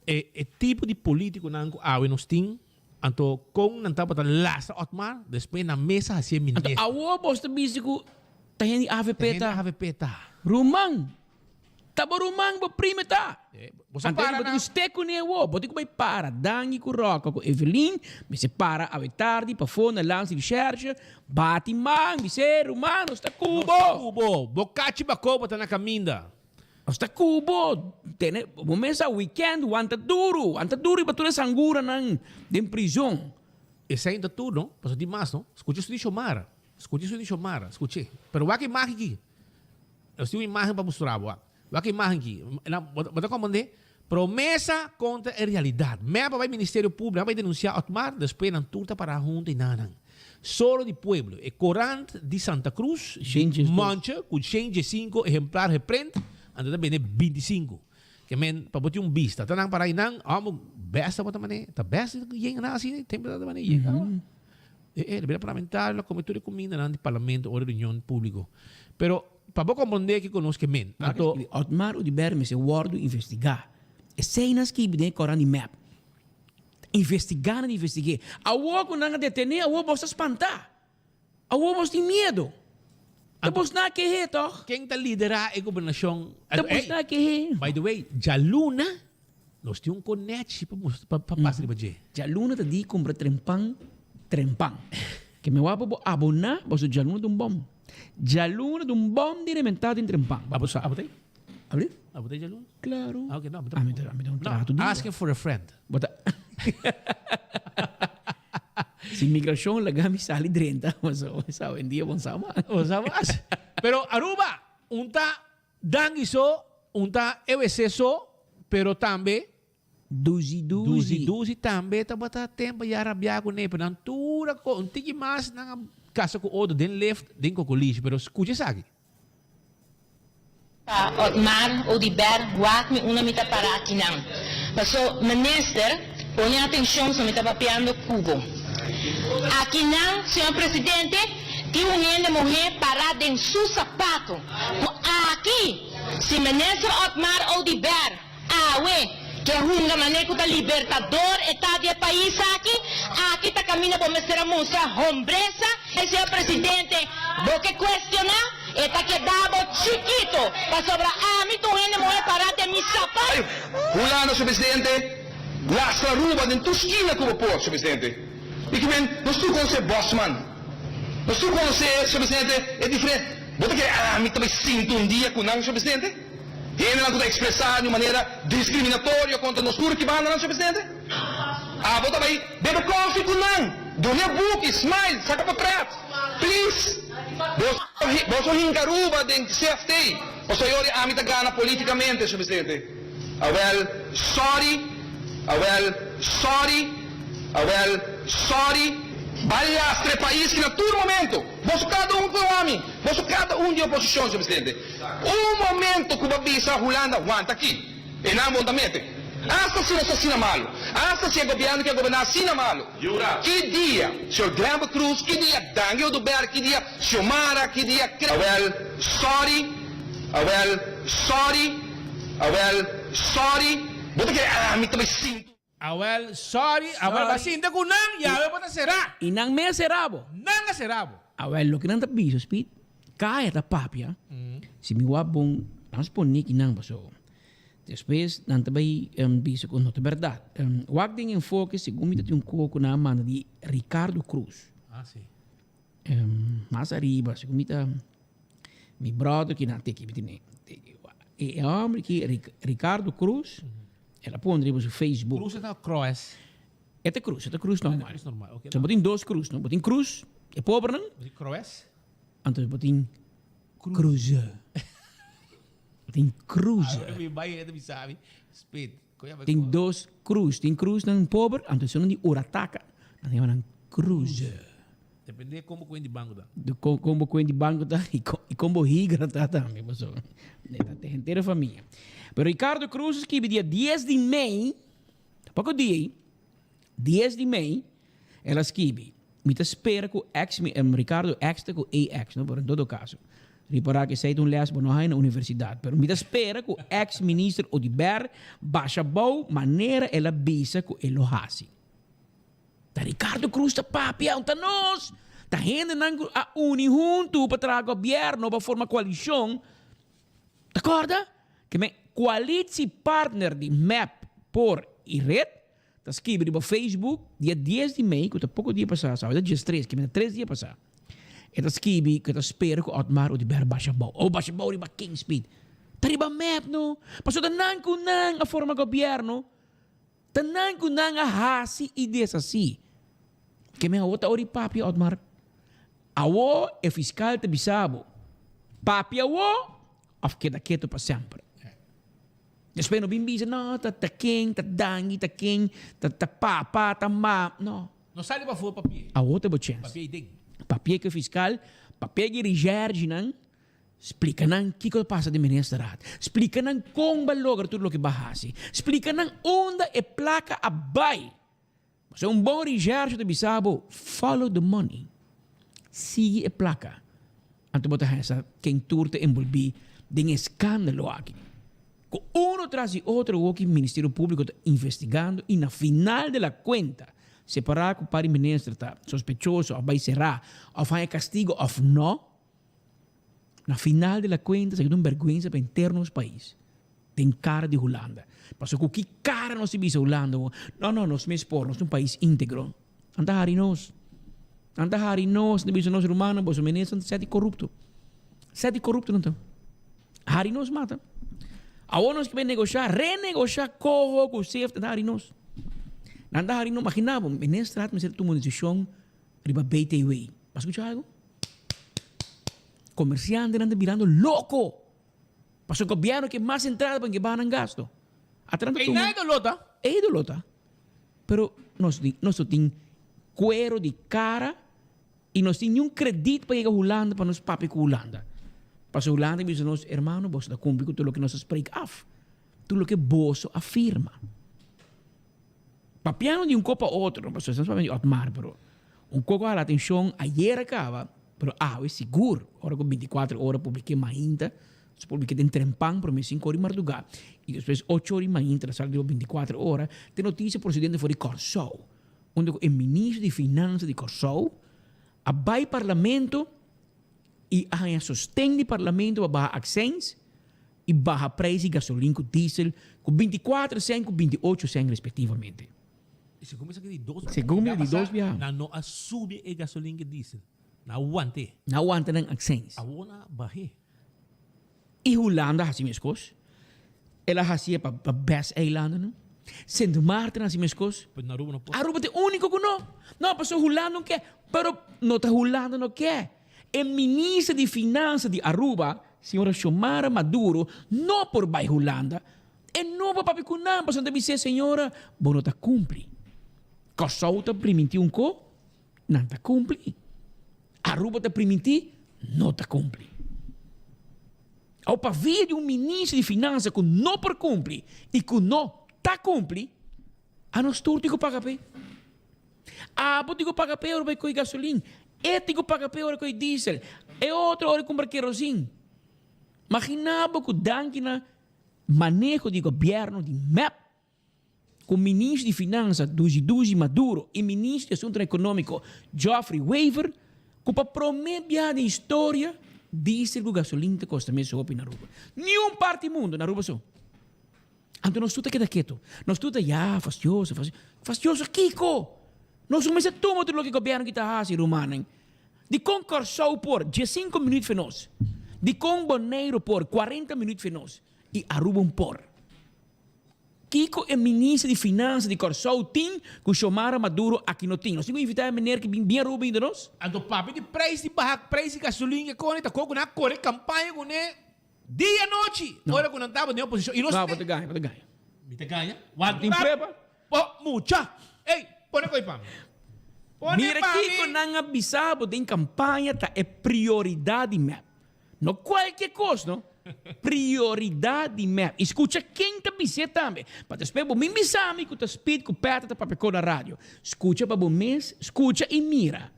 e e tipo di politiconan cu awe nos tin, anto con nan tabata lastra Otmar, despues nan mes a hacié Anto minister. awor boso ta bisa cu ta hende avp Ta hende ta. avp ta. Ruman, ta bo ruman, bo prime ta. Bo sa Anto para bo tin na. cu ste cune awor, bo tin cu bay para Dangui cu Rocco cu Evelyn, mester para awe tardi pafó na Lands Recherche, bati man, bis'é, ruman, nos ta cu Nos ta bo. cu bo. Bo cachi baco bo ta na caminda. Nos ta ku bo tene bo mes a weekend wanta duru wanta duru riba tur e sanguranan den prizon. Esei ta tur no, pasobra tin mas no. Skucha su di Xiomara, skucha su di Xiomara, skuch'é. Pero wak e imagen aki. Nos tin un imagen pa mustra bo wak. Wak e imagen aki. Bo ta komprendé? Promesa kontra e realidat. Mep a bai Ministerio Públiko, a bai denunsiá Otmar, despues nan tur ta pará huntu i nan nan. Solo di Pueblo, e korant di Santa Cruz, di Mancha, ku shen djesinku ehemplar geprint, anto ta bende bintisinku. Ke men, pa bo tin un bista, ta nan pará einan, amo, bèst tabata manera, ta bèst yen nan asina, tempu tabata manera yen awa. E, e, bira parlamentario, lo kome tur e kumindanan di parlamento ora reunion públiko. Pero, pa bo komprondé kiko nos ke men, anto. Otmar Oduber mester wòrdu investigá. Esei nan skibi den e korant di mep. Investigá nan investig'é. Awor ku nan a detené, awor bos ta spantá. Awor bos tin miedu. Ta bos na kehé tòg? Ken ta liderá e gobernashon? Ta bos na kehé. By the way, djaluna nos tin un konechi pa pa pa pasa riba dje. Djaluna ta di kumpra trempan trempan. Ke mi wak pa bo aboná pasobra djaluna ta un bòm. Djaluna ta un bòm di rementá den trempan. Pa bo sa. Abo ta ei? Abri? Abo ta ei djaluna? Claro. Ah, ok, no, ami ta, ami ta un trato duro. Asking for a friend. Bo ta Si migracion laga mi sali drenta, paso sa hoy en dia bon sa mas. Bon sa mas. Pero Aruba, un ta Dangui so, un ta EWC so, pero tambe Duzi duzi. Duzi duzi tambe tabata tempo ya rabia cu ne, pero nan tur a co, un tiki mas nan a casa cu otro den lift den Cocolishi, pero scucha esaki. Pa Otmar Oduber wak mi unda mi ta para akinan. Paso minister pone atencion so mi ta papiando cu bo. Akinan señor presidente tin un hende muhe para den su sapato cu aki si minister Otmar Oduber Awe, ke hunga manera ku ta libertador e ta di e pais aki, aki ta kaminda bo mester a mustra hombresa. Señor Presidente, bo ke kuestioná, e ta keda bo chikito, pasobra ami ta un hende muhé pará den mi sapat. Hulanda, señor Presidente, lastra Aruba den tur skina ku bo por, señor Presidente. I ki men, nos tur konosé Bosman. Nos tur konosé, señor Presidente, e diferente. Bo ta kere ami ta bai sinta un dia ku nan, señor Presidente? Hendenan ku ta ekspresá di un manera diskriminatorio kontra nos tur ki bandanan, señor presidente. Abo ta bai bebe kòfi ku nan, duna e buki, smile, saka potret. Please! Boso hinka Aruba den CFT, pasobra yori ami ta gana politikamente, señor presidente. Awel, sorry, awel, sorry, awel, sorry. Bai lastra e pais ki na tur momento, boso kada un ku ami, boso kada un di oposishon, señor presidente. Un momento ku bo bisa Hulanda wanta aki, e nan bon ta mete. Asta si nos ta asina malu, asta si e gobièrnu ke goberná asina malu, ki dia señor Glenbert Croes, ki dia Dangui Oduber, ki dia Xiomara, ki dia Cre. Awel, sorry, awel, sorry, awel, sorry. Bo ta kere ami ta bai sintu. Awel, sorry, awel bo a sinta ku nan i awe bo ta será. I nan mes será bo. Nan a será bo. Awel, loke nan ta bisa, Speed, kaya ta papia, si mi wak bon, nan spone ki nan paso. Despues nan ta bai bisa ku no ta bèrdat. Wak den enfoke, segun mi ta tin un koko nan a manda di Ricardo Cruz. Ah, si. Mas ariba, segun mi ta, mi brother ki nan teki mi tene, teki wak. E homber aki, Ricardo Cruz, el a pone riba su Facebook. Cruz ta Croes? E ta Cruz, e ta Cruz normal. Cruz normal, ok. So bo tin dos Cruz, no? Bo tin Cruz, e pobernan. Bo tin Croes. Anto bo tin Cruz. Bo tin Cruz. Ahora mi bai e ta bisa mi, spit. Tin dos Cruz, tin Cruznan pober, anto esunnan di Urataka, nan ta yama nan Cruz. Depende kon bo kuent di banko ta. De kon kon bo kuent di banko ta i kon i kon bo higra ta tambe pasobra e ta te henter e famia. Pero Ricardo Cruz a skibi dia dies di mei, poko dia ei, dies di mei el a skibi, Mi ta spera ku ex mi Ricardo ex ta ku AX no pero en todo kaso ripará ku esei ta un les bo no haña na universidat pero mi ta spera ku ex minister Oduber basha abou manera el a bisa ku e lo hasi. Ta Ricardo Cruz ta papia, ta nos. Ta hendenan ku a uni huntu pa traha gobierno, pa forma koalishon. Ta korda? Ke men koalitiepartner di mep, por i red ta skibi riba Facebook dia dies di mei, ku ta poko dia pasá, sa ta diestres, ke men ta tres dia pasá. E ta skibi ku e ta spera ku Otmar Oduber basha abou. Oh, basha abou riba ken, Speed? Ta riba mep no. Pasobra ta nan ku nan a forma gobierno. Ta nan ku nan a hasi i deshasí. Ke men awor ta ora i papia, Otmar. Awor e fiskal ta bisa bo, Papia awor òf keda ketu pa semper. Despues no bin bisa, no, ta ta ken, ta dangi, ta ken, ta ta papa, ta ma. No. No sali pafó papia. Awor ta bo chèns. Papia i den. Papia ku e fiskal, papia ku e rishèrchinan. Splika nan kiko ta pasa den ministerraad. Splika nan kon ba logra tur loke ba hasi. Splika nan unda e plaka a bai. Pasobra un bon recherche ta bisa bo, follow the money. Sigui e plaka. Anto bo ta haña sa ken tur ta enbolbí den e skandalo aki. Ku uno tras di otro awoki Ministerio Públiko ta investigando i na final de la kuenta separá ku par di minister ta sospechoso òf bai será òf haña kastigo òf no. Na final di la cuenta esaki ta un berguensa pa henter nos pais den cara di Hulanda. Pasobra cu ki cara nos ta bisa Hulanda bo, no no nos mes por, nos ta un pais integro. Nan ta hari nos. Nan ta hari nos, nan ta bisa nos rumannan boso minister nan ta seti corupto. Seti corupto nan ta. Hari nos mata. Awor nos ke bay negosha, renegosha coho cu sefta, nan ta hari nos. Nan ta hari nos, imagina bo, minister a mester tuma un decision riba BTW. Bo a scucha algo? Comerciantenan ta birando loco. Pasobra gobierno ke mas entrada pa ke baha nan gasto. Ata nan ta Ey tuma. na e doló ta. Ey doló ta. Pero nos tin, nos no tin cuero di cara y nos tin niun credit pa yega Hulanda pa nos papia cu Hulanda. Pasobra Hulanda a bisa nos, hermano, boso ta cumpli cu tur loke nos a spreek af. Tur loke boso a firma. Papiando di un ko pa otro, pasobra estamos papiando di Otmar, pero un ko ku a hala atenshon ayer a kaba, pero awe sigur, ora ku bintikuater ora publik'é mainta, su publik'é den trempan promé sinku ora di mardugá i despues ocho ora di mainta ta sali riba bintikuater ora, ta e notisia prosedente for di Kòrsou, unda ku e ministro di Finansa di Kòrsou a bai parlamento i a haña sosten di parlamento pa baha akseins i baha prijs di gasolin ku diesel ku 24 sèn ku 28 sèn respektivamente. I segun mi sa ki di dos Segun mi di dos biaha. Nan no a subi e gasolin ku diesel. Nan a want'é. Nan a wanta nan akseins. Awor nan a bah'é. I Hulanda hasi meskos. El a hasié pa pa bes eilandennan. Sint Maarten hasi meskos. Pero na Aruba no por. Aruba ta e úniko ku no. No, pasobra Hulanda no ke. Pero no ta Hulanda no ke. E minister di Finansa di Aruba, señora Xiomara Maduro, no por bai Hulanda. E no por papia ku nan pasobra nan ta bis'é, señora, bo no ta kumpli. Kòrsou ta primintí un ko, nan ta kumpli. Aruba ta primintí, no ta kumpli. Awor pa via di un minister di Finansa ku no por kumpli i ku no ta kumpli, anos tur tin ku paga p'e. Abo tin ku paga p'e ora bai koe gasolin, e tin ku paga p'e ora koe diesel, e otro ora kumpra kerosin. Magina bo ku danki na maneho di gobièrnu di mep, ku ministro di Finansa Duzi Duzi Maduro i ministro di Asuntunan Ekonómiko Geoffrey Wever ku pa promé biaha den historia diesel ku gasolin ta kosta mes hopi na Aruba. Niun parti mundu, na Aruba so. Anto nos tur ta keda ketu. Nos tur ta, ya, fastioso, fastioso. Fastioso kiko? Nos no mester tuma tur loke gobièrnu ki ta hasi, rumannan. Dikon Kòrsou por diesinko minüt fe nos? Dikon Boneiru por kuarenta minüt fe nos? i Aruba un por. Kiko e minister di Finansa di Kòrsou tin ku Xiomara Maduro aki no tin? Nos tin ku invitá e meneer ki bin bin Aruba bin yuda nos. Anto papia di prijs di baha prijs di gasolin e koni ta koko nan a kore kampaña kuné dia anochi ora ku nan tabata den oposishon i nos No, bo ta gaña, bo ta gaña. Mi ta gaña? Wak Tin prueba? Bo mucha! Ey, pone koi pa mi. Pone Mira pa mi. kiko nan a bisa bo den kampaña ta e prioridat di mep. No kualke kos no. Prioridat di mep. I skucha ken ta bis'é tambe. Pa despues bo min bisa mi ku ta Speed ku Peter ta papia ko na radio. Skucha pa bo mes, skucha i mira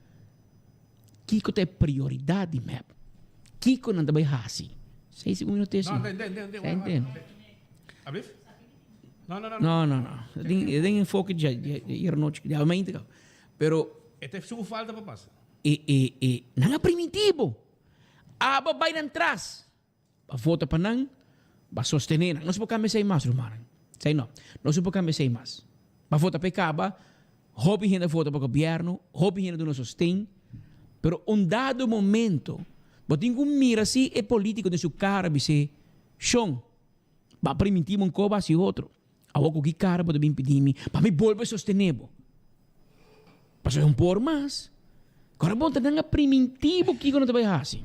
kiko ta e prioridat di mep. Kiko nan ta bai hasi. Seis segun no te No, den, den, den, den. Sa enten. Ablief? No, no, no. No, no, no. Den, den enfoke dje, dje, dje hier nochi, dje almente kaba. Pero. E ta su falta pa pasa. E, e, e, nan a primintí bo. Abo bai nan tras. Ba vota pa nan, ba sostené nan. Nos por kambia esei mas, rumannan. Esei no. Nos no por kambia esei mas. Ba vota pa e kaba, hopi hende a vota pa gobièrnu, hopi hende duna sosten. Pero un dado momento, bo tin ku mira si e polítiko den su kara bis'é, Shon, ba primintí mi un kos, ba hasi otro. Awor ku ki kara bo ta bin pidi mi pa mi bolbe sostené bo? Pasobra un por mas. Kora bo ta nan a primintí bo kiko nan ta bai hasi.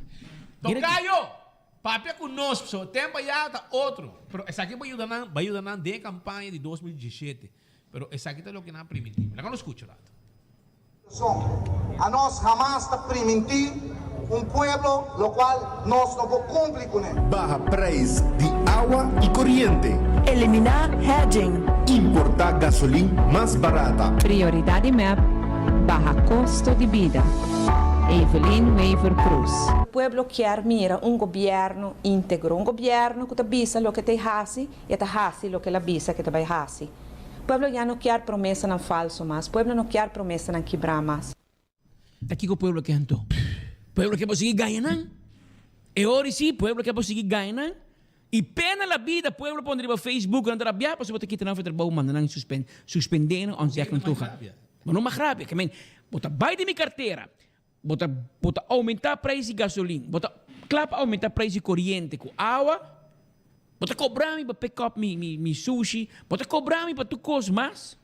Tokayo! Papia ku nos pasobra tempu ayá ta otro. Pero esaki bo yuda nan, bai yuda nan den e kampaña di 2017. Pero esaki ta loke nan a primintí. Laga nos skucha un rato. Anos hamas ta primintí un pueblo locual nos no por cumpli cune. Baha prijs di awa y coriente. Eliminá hedging. Importá gasolin mas barata. Prioridad di mep, baha costo di bida. Evelyn Wever Croes. Pueblo kier mira un gobierno integro, un gobierno cu ta bisa loke ta e haci y e ta haci loke el a bisa cu e ta bay haci. Pueblo ya no kier promesanan falso mas, pueblo no kier promesanan kibrá mas. Ta kiko pueblo ke anto? Pueblo ke por sigui gaña nan? E ora si, pueblo ke por sigui gaña nan? I pena la bida pueblo pone riba Facebook nan ta rabia pasobra bo ta kita nan for trabou manda nan suspen suspende nan ontzegging toegang. Bo no mag rabia, ke men bo ta bai di mi kartera, bo ta bo ta oumentá prijs di gasolin, bo ta kla pa oumentá prijs di koriente ku awa, Bo ta kobra mi pa pick up mi mi mi sushi, bo ta kobra mi pa tur kos mas.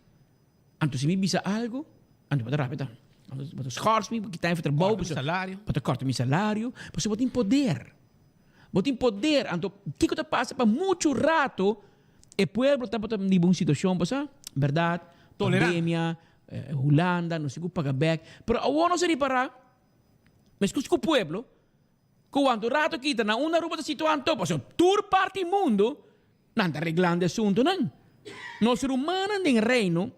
Anto si mi bisa algo, anto bo ta rabia tambe. Anto bo ta schors mi, bo kita mi for trabou, Kòrta mi salario. Bo ta kòrta mi salario, pasobra bo tin poder. Bo tin poder, anto kiko ta pasa pa muchu rato e pueblo tabata riba un situashon, bo sa, bèrdat, Tolerá. pandemia, Hulanda, no sigur paga bèk, pero awor nos a ripará, meskos ku pueblo, Cuanto rato kita na unda Aruba ta situa anto? Pasobra tur parti mundo nan ta reglando e asuntonan. Nos rumannan den Reino,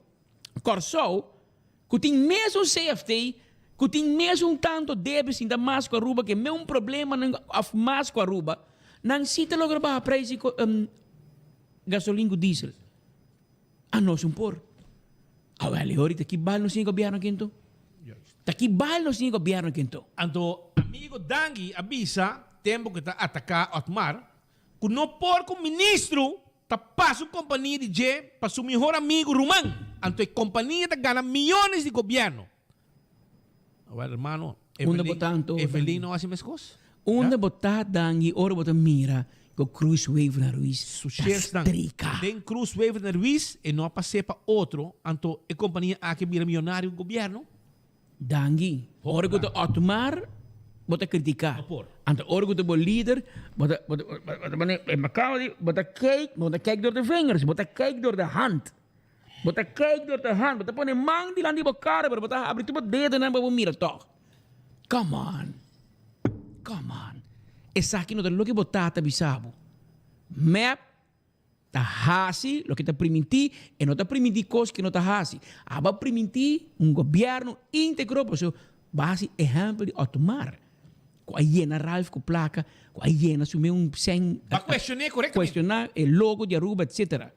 Corsou, cu tin mesun CFT, cu tin mesun tanto debe sinta mas cu Aruba, cu e meun problemanan of mas cu Aruba, nan si ta logra baha prijs di gasolin cu diesel. Anos un por. Awel, e ora ta ki bal nos tin e gobierno aki anto? Ta ki bal nos tin e gobierno aki anto? Anto amigo Dangui a bisa tempo cu ta ataca Otmar cu no por cu ministro ta pasa un compania di dje pa su mihor amigo ruman. Anto e compania ta gana miyones di gobierno. Awel hermano, Unda bo ta anto, Evelyn no haci mescos? Unda bo ta Dangui ora bo ta mira cu Cruz Wever na Ruiz Su ta chefsnan strika? den Cruz Wever na Ruiz e no a pas'é pa otro, anto e compania aki a bira miyonario cu gobierno? Dangui, ora cu ta Otmar bo ta critica, No por. anto ora cu ta bo lider bo ta bo ta bo ta pone e macao di bo ta kijk bo ta kijk door de vingers, bo ta kijk door de hand. Bo ta kijk door de hand, bo ta pone man dilanti bo kara, pero bo ta habri tur bo dedonan pa bo mira tog. Come on. Come on. Esaki no ta loke bo tata bisa bo. Mep ta hasi loke ta primintí, e no ta primintí kos ke no ta hasi. Abo a primintí un gobièrnu íntegro, pasobra bo a hasi ehèmpel di Otmar, ku a yena Ralph ku plaka, ku a yena su mes un sèn. Bo a kuestion'é korektamente. Kuestioná e logo di Aruba, etcetera.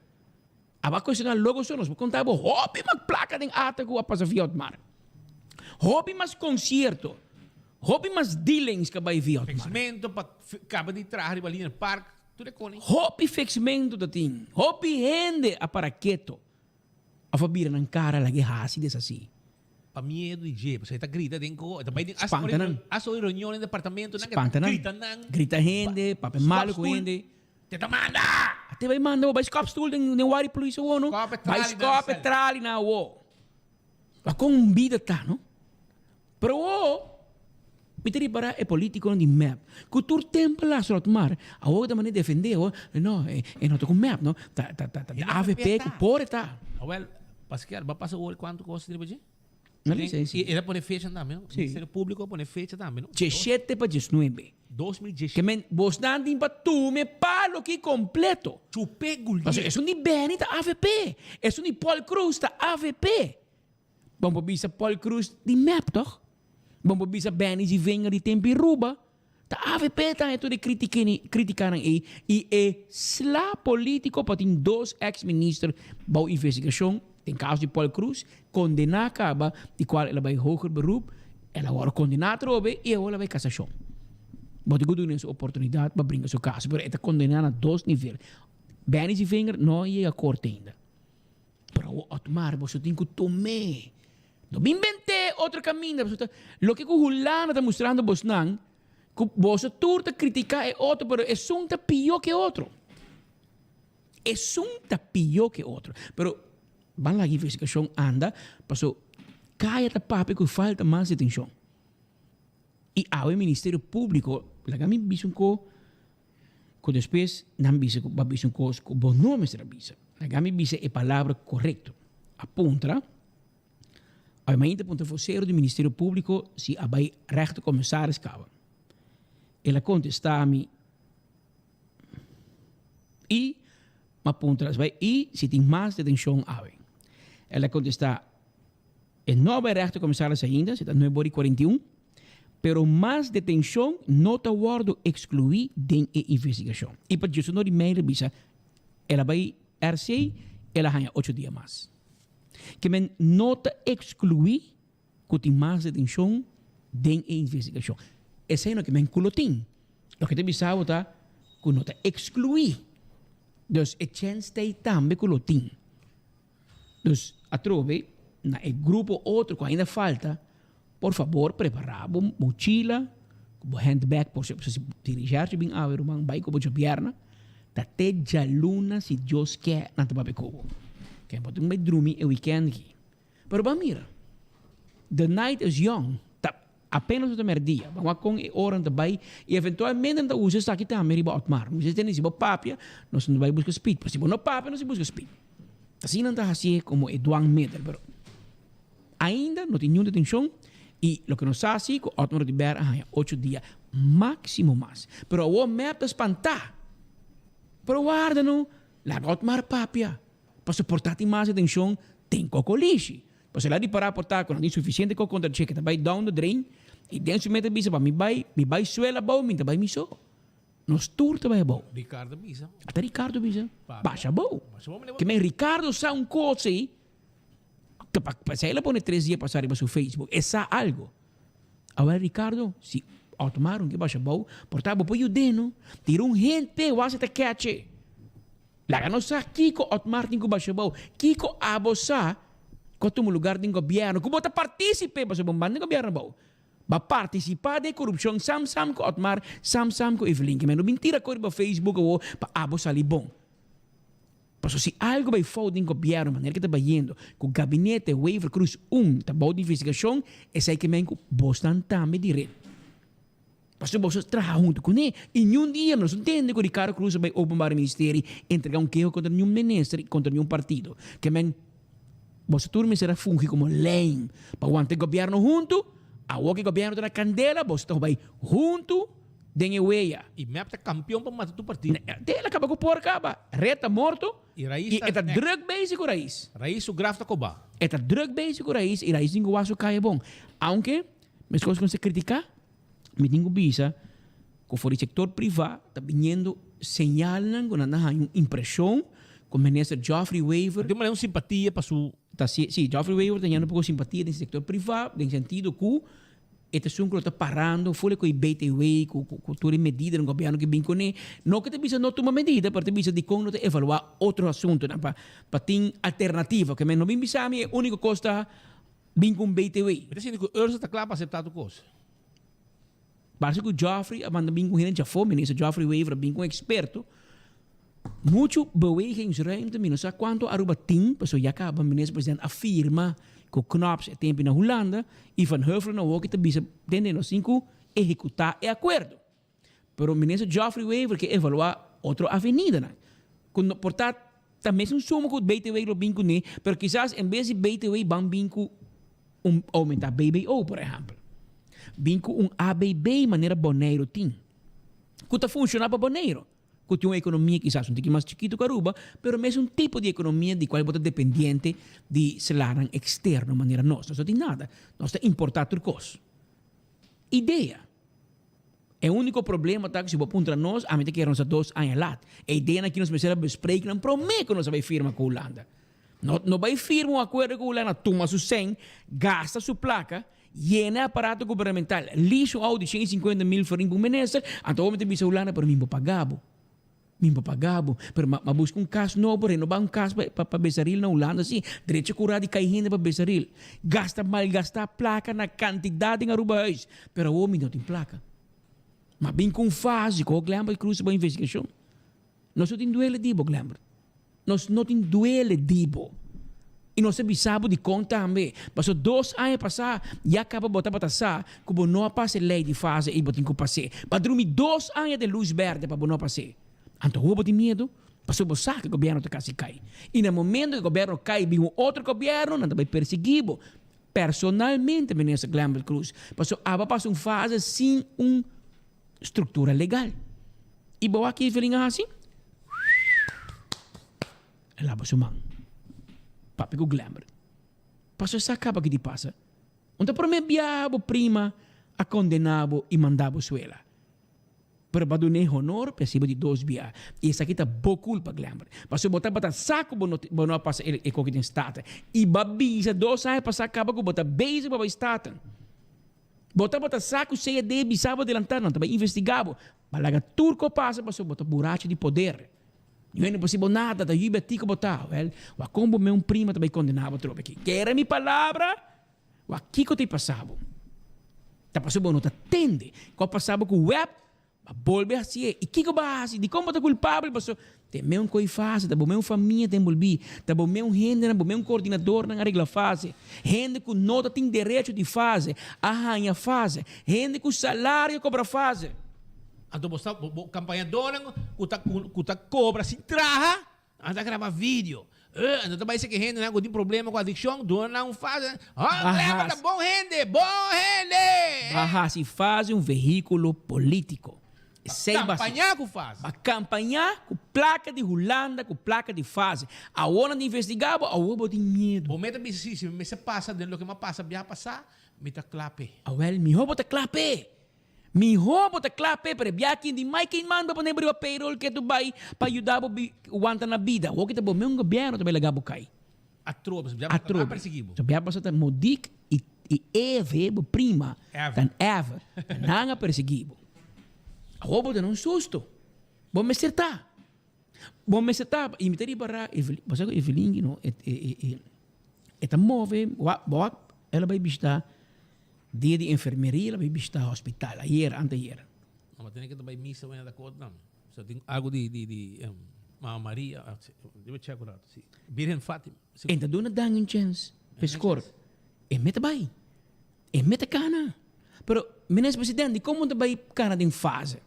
Aba cuestiona logo so nos por conta bo hopi mas placa den ata cu a pasa via Otmar. Hopi mas concierto, hopi mas dealings ca bay via Otmar. Fixmento pa caba di traha riba Linear Park, tur e coni. Hopi fixmento ta tin, hopi hende a para keto of a bira nan cara laga e haci deshasi. Pa miedo di dje, pasobra e ta grita den ko, e ta bai den Spanta nan. hasta ora reunion den departamento nan, Spanta nan. grita nan. Grita hende, papia malo cu hende. Te ta manda! Te bai manda bo bai skop stoel den den wari police awo no. Skop e Bai trali den skop e cel. trali na awo. Ma kon bida ta no. Pero awo mi ta ripara e politiconan di mep cu tur tempo lastra Otmar awo ta manera defende awo no e no ta cu mep no ta ta ta ta avp cu por e ta. Awel Pascal bo a pasa ori cuanto cos riba dje? Na licencia. Y el a pone fecha tambe no? Si. Ministerio Publico a pone fecha tambe no? Diesshete pa diesnuebe. 2017. Ke men bosnan tin pa tume palo aki completo. Chupe gulie. Pasobra esun di Benny ta avp. Esun di Paul Croes ta avp. Bon por bisa Paul Croes di mep toch? Bon por bisa Benny Zivinger di Tempi Ruba. Ta avp ta haña tur e criticanan ey y e sla politico pa tin dos ex minister bou investigacion den caso di Paul Croes condena caba di cual el a bay hoger beroep el a worde condena atrobe y awor el a bay casacion. Bo tin cu duna su oportunidad pa bringa su caso pero e ta condena na dos nivel. Benny Zivinger no a yega corte ainda. Pero awor Otmar boso tin cu tum'e. No bin bent'é otro caminda. Boso ta, loke cu Hulanda ta mustrando bosnan, cu boso tur ta critica e otro, pero esun ta pió que otro. Esun ta pió que otro. Pero ban laga investigacion anda, paso caya ta papia cu falta mas detencion. Y awe Ministerio Publico, laga mi bisa un co, Ku despues nan bisa ku bo a bisa un kos ku bo no mester a bisa. Laga mi bisa e palabra korekto. A puntra, awe mainta puntra vosero di Ministerio Públiko si a bai rechtercommissaris kaba. El a kontestá mi i m'a puntra si bai i si tin mas detenshon awe. El a kontestá. E no a bai rechtercommissaris ainda, si ta nuebe ora i 41, pero mas detencion no ta wordo exclui den e investigacion. I pa djesun ora i media bisa el a bai RC, el a haña ocho dia mas. Ke men no ta exclui cu tin mas detencion den e investigacion. Esei no ke men cu lo tin. Loke ta bisa bo ta cu no ta exclui. Dus e chens ta ei tambe cu lo tin. Dus atrobe na e grupo otro ku ainda falta, por fabor prepará bo mochila ku bo handbag por si si dirigèrchi bin awe ruman bai ku bo djabièrna ta te djaluna si Dios ke nan ta papia ku bo. Ke bo tin bai drumi e weekend aki. Pero ban mira, the night is young, ta apenas no ta merdia, ban wak kon e oran ta bai y eventualmente nan ta usa esaki tambe riba Otmar. Nos tene si bo papia nos no ta bai buska speed, pero si bo no papia nos ta buska speed. Asina nan ta hacié como e dwangmiddel, pero ainda no tin niun detencion y loke nos sa si cu Otmar Oduber a haña ocho dia maximo mas. Pero awor mep ta spantá. Pero warda no, laga Otmar papia. Pasobra por ta tin mas atencion den cocolishi. Pasobra el a ripara por ta cu no tin suficiente co contra dje, ke ta bay down the drain y den su meta bisa pa mi bay, mi bay suela abou, mi ta bay mi so. Nos tur ta bay abou. Ricardo bisa. Ata Ricardo bisa, basha abou. Ke men Ricardo sa un cos ey, ke pa pa el a pone tres dia pasa riba su Facebook, e sa algo. Awel Ricardo, si Otmar un ke basha abou, por ta bo por yud'é no. Tira un hint p'e, wak si ta catch e. Laga nos sa kiko Otmar tin ku basha abou, kiko abo sa ku a tuma lugar den gobièrnu, ku bo ta partísipe, pasobra bo manda gobièrnu abou. Bo a partisipá den e korupshon sam sam ku Otmar, sam sam ku Evelyn. Ke men no bin tira kos riba Facebook awor pa abo sali bon. Pasobra si algu bai fout den gobièrnu manera ke ta bayendo ku gabinete Wever Croes un ta bou di investigashon, esei ke men ku bosnan tambe di ret. Pasobra boso a traha huntu kuné i niun dia nos no tende ku Ricardo Croes a bai Openbaar Ministerie entrega un keho kontra niun minister i kontra niun partido. Ke men boso tur mester a fungi komo lijm pa wanta e gobièrnu huntu, awor ku e gobièrnu ta na kandela boso ta bai huntu den e weya. I mep ta kampion pa mata tur partido. Te el a kaba ku por kaba. Red ta morto I Rais i ta e ta next. druk bezig ku Rais. Rais su graf ta kobá. E ta druk bezig ku Rais i Rais tin ku wak su kaya bon. Aunke meskos ku nos ta kritiká. Mi tin ku bisa ku for di sektor privá ta biniendo señalnan ku nan ta haña un impreshon ku Minister Geoffrey Wever. Di un manera un simpatia pa su. Ta si, si, Geoffrey Wever ta hañando un poko simpatia den sektor privá den sentido ku e ta esun ku lo ta parando ful ku e BTW ku ku tur e medidanan gobièrnu ke bin kuné. No ke ta bisa no tuma medida pero ta bisa dikon no ta evaluá otro asuntunan pa pa tin alternativa. Ke men no bin bisa mi e úniko kos ta bin ku un BTW. Mi ta sinti ku Ursa ta kla pa aseptá tur kos. Parse ku Geoffrey a manda bin ku hende djafó, Minister Geoffrey Wever a bin ku un eksperto. Mucho bewegingsruimte, mi no sa cuanto Aruba tin, pasobra ya caba Minister President a firma cu Knops e tempo na Hulanda y Van Huffelen awo ki ta bisa tende nos tin cu ehecuta e acuerdo. Pero Minister Geoffrey Wever ke evalua otro avenidanan cu no por ta ta mesun suma cu BTW lo bin cune, pero kisas en bes di BTW ban bin cu un aumenta BBO por ehempel. Bin cu un ABB manera Boneiro tin, cu ta funciona pa Boneiro. Cu tin un economia kisas un tiki mas chikito cu Aruba, pero mesun tipo di economia di cual bo ta dependiente di selanan externo manera nos. Nos no tin nada. Nos ta importa tur cos. Idea. E unico problema ta cu si bo puntra nos, ami ta kere nos ta dos aña lat. E ideanan aki nos mester a bespreek nan prome cu nos a bay firma cu Hulanda. No no bay firma un acuerdo cu Hulanda, tuma su cen, gasta su placa, Yena e aparato gubernamental, lease un auto di 150 mil florin pa un minister, anto awor mi ta bisa Hulanda, pero mi por paga bo. Mi por paga bo. Pero ma ma busca un cas nobo, renoba un cas pa pa pa Besaril na Hulanda si. Drecha cura di cay hende pa Besaril. Gasta malgasta placa na cantidad den Arubahuis. Pero awor mi no tin placa. Ma bin cu un fase cu Glenbert Croes bo investigacion. Nos no tin duele di bo, Glenbert. Nos no tin duele di bo. I nos ta bisa bo dikon tambe. Pasobra dos aña pasá ya kaba bo tabata sa ku bo no a pasa e lei di fase ei bo tin ku pas'é. Bo a drumi dos aña den lus bèrdè pa bo no a pas'é. Anto awor bo tin miedu? Pasobra bo sa ku e gobièrnu ta kasi kai. I na momento ku e gobièrnu kai bin un otro gobièrnu, nan ta bai persiguí bo personalmente, Minister Glenbert Croes. Pasobra abo a pasa un fase sin un Struktura legal. I bo wak Evelyn a hasi? E laba su man. Papia ku Glenbert. Paso sa kaba ki di pasa. Un ta prome biaha bo prima a kondena bo i manda bo suela. Pero bo a dun'é honor pa e hasibo di dos biaha. I esaki ta bo kulpa, Glenbert. Pasobra bo tabata sa ku bo no bo no a pasa e koki den Staten. I bo a bisa dos aña pasá kaba ku bo ta bezig pa bai Staten. Bo tabata sa ku sea debi sa bo delantá, nan ta bai investigá bo. Ba laga tur ko pasa pasobra bo ta burachi di poder. Niun hende por hasi bo nada, ta yubi a ti ku bo ta. Wèl, wak kon bo meun prima ta bai kondená bo trobe aki. Kere mi palabra? Wak kiko ta pasa bo? Ta pasobra bo no ta tende. Ku a pasa bo ku wèp? Ba bolbe hasié. I kiko bo a hasi? Dikon bo ta kulpabel? Pasobra ta e meun koi fase, ta bo meun famia ta enbolbí, ta bo meun hendenan, bo meun koordinadornan a regla fase. Hende ku no ta tin derecho di fase a haña fase. Hende ku salario a kobra fase. Anto bo sa, bo kampañadónan ku ta ku ta kobra sin traha, Nan ta graba video. Eh, anto ta bai seki hendenan ku tin problema ku adikshon, duna nan un fase. Hon, Clever ta bon hende, bon hende! Ba hasi fase un vehíkulo polítiko. Esei ba kampañá ku fase. Ba kampañá ku plaka di Hulanda, ku plaka di fase. Awor nan ta investigá bo, awor bo tin miedu. Bo meta bisa si, si mi mester pasa den loke mi a pasa biaha pasá, mi ta kla p'e. Awèl, mihó bo ta kla p'e. Mihó bo ta kla p'e, pero e bia aki di Mike Eman bo pone bo riba payroll ke tu bai pa yuda bo wanta na bida. Awor ki ta bo meun gobièrnu ta bai laga bo kai. Atrobe, so bia Atrobe. persiguí bo. So bia pasa ta Modic i i Eve, bo prima, Eve. tan Eve, ta nan a persiguí bo. Awor bo ta na un susto. Bo mester ta. Bo mester ta, i mi ta ripará Evelyn, bo sa ku Evelyn you know, e e e e ta move, bo wak el a bai bishita Dia di enfermeria la bai bishita hospital ayer anteayer. Mama tene ke ta bai misa mañana ta kort nan. So tin algo di di di Mama Maria, debe check un rato si. Virgen Fatima. E ta duna Dan un chens pa e score. E meta bai. E meta kana. Pero Minister President di kon bo ta bai kana den fase?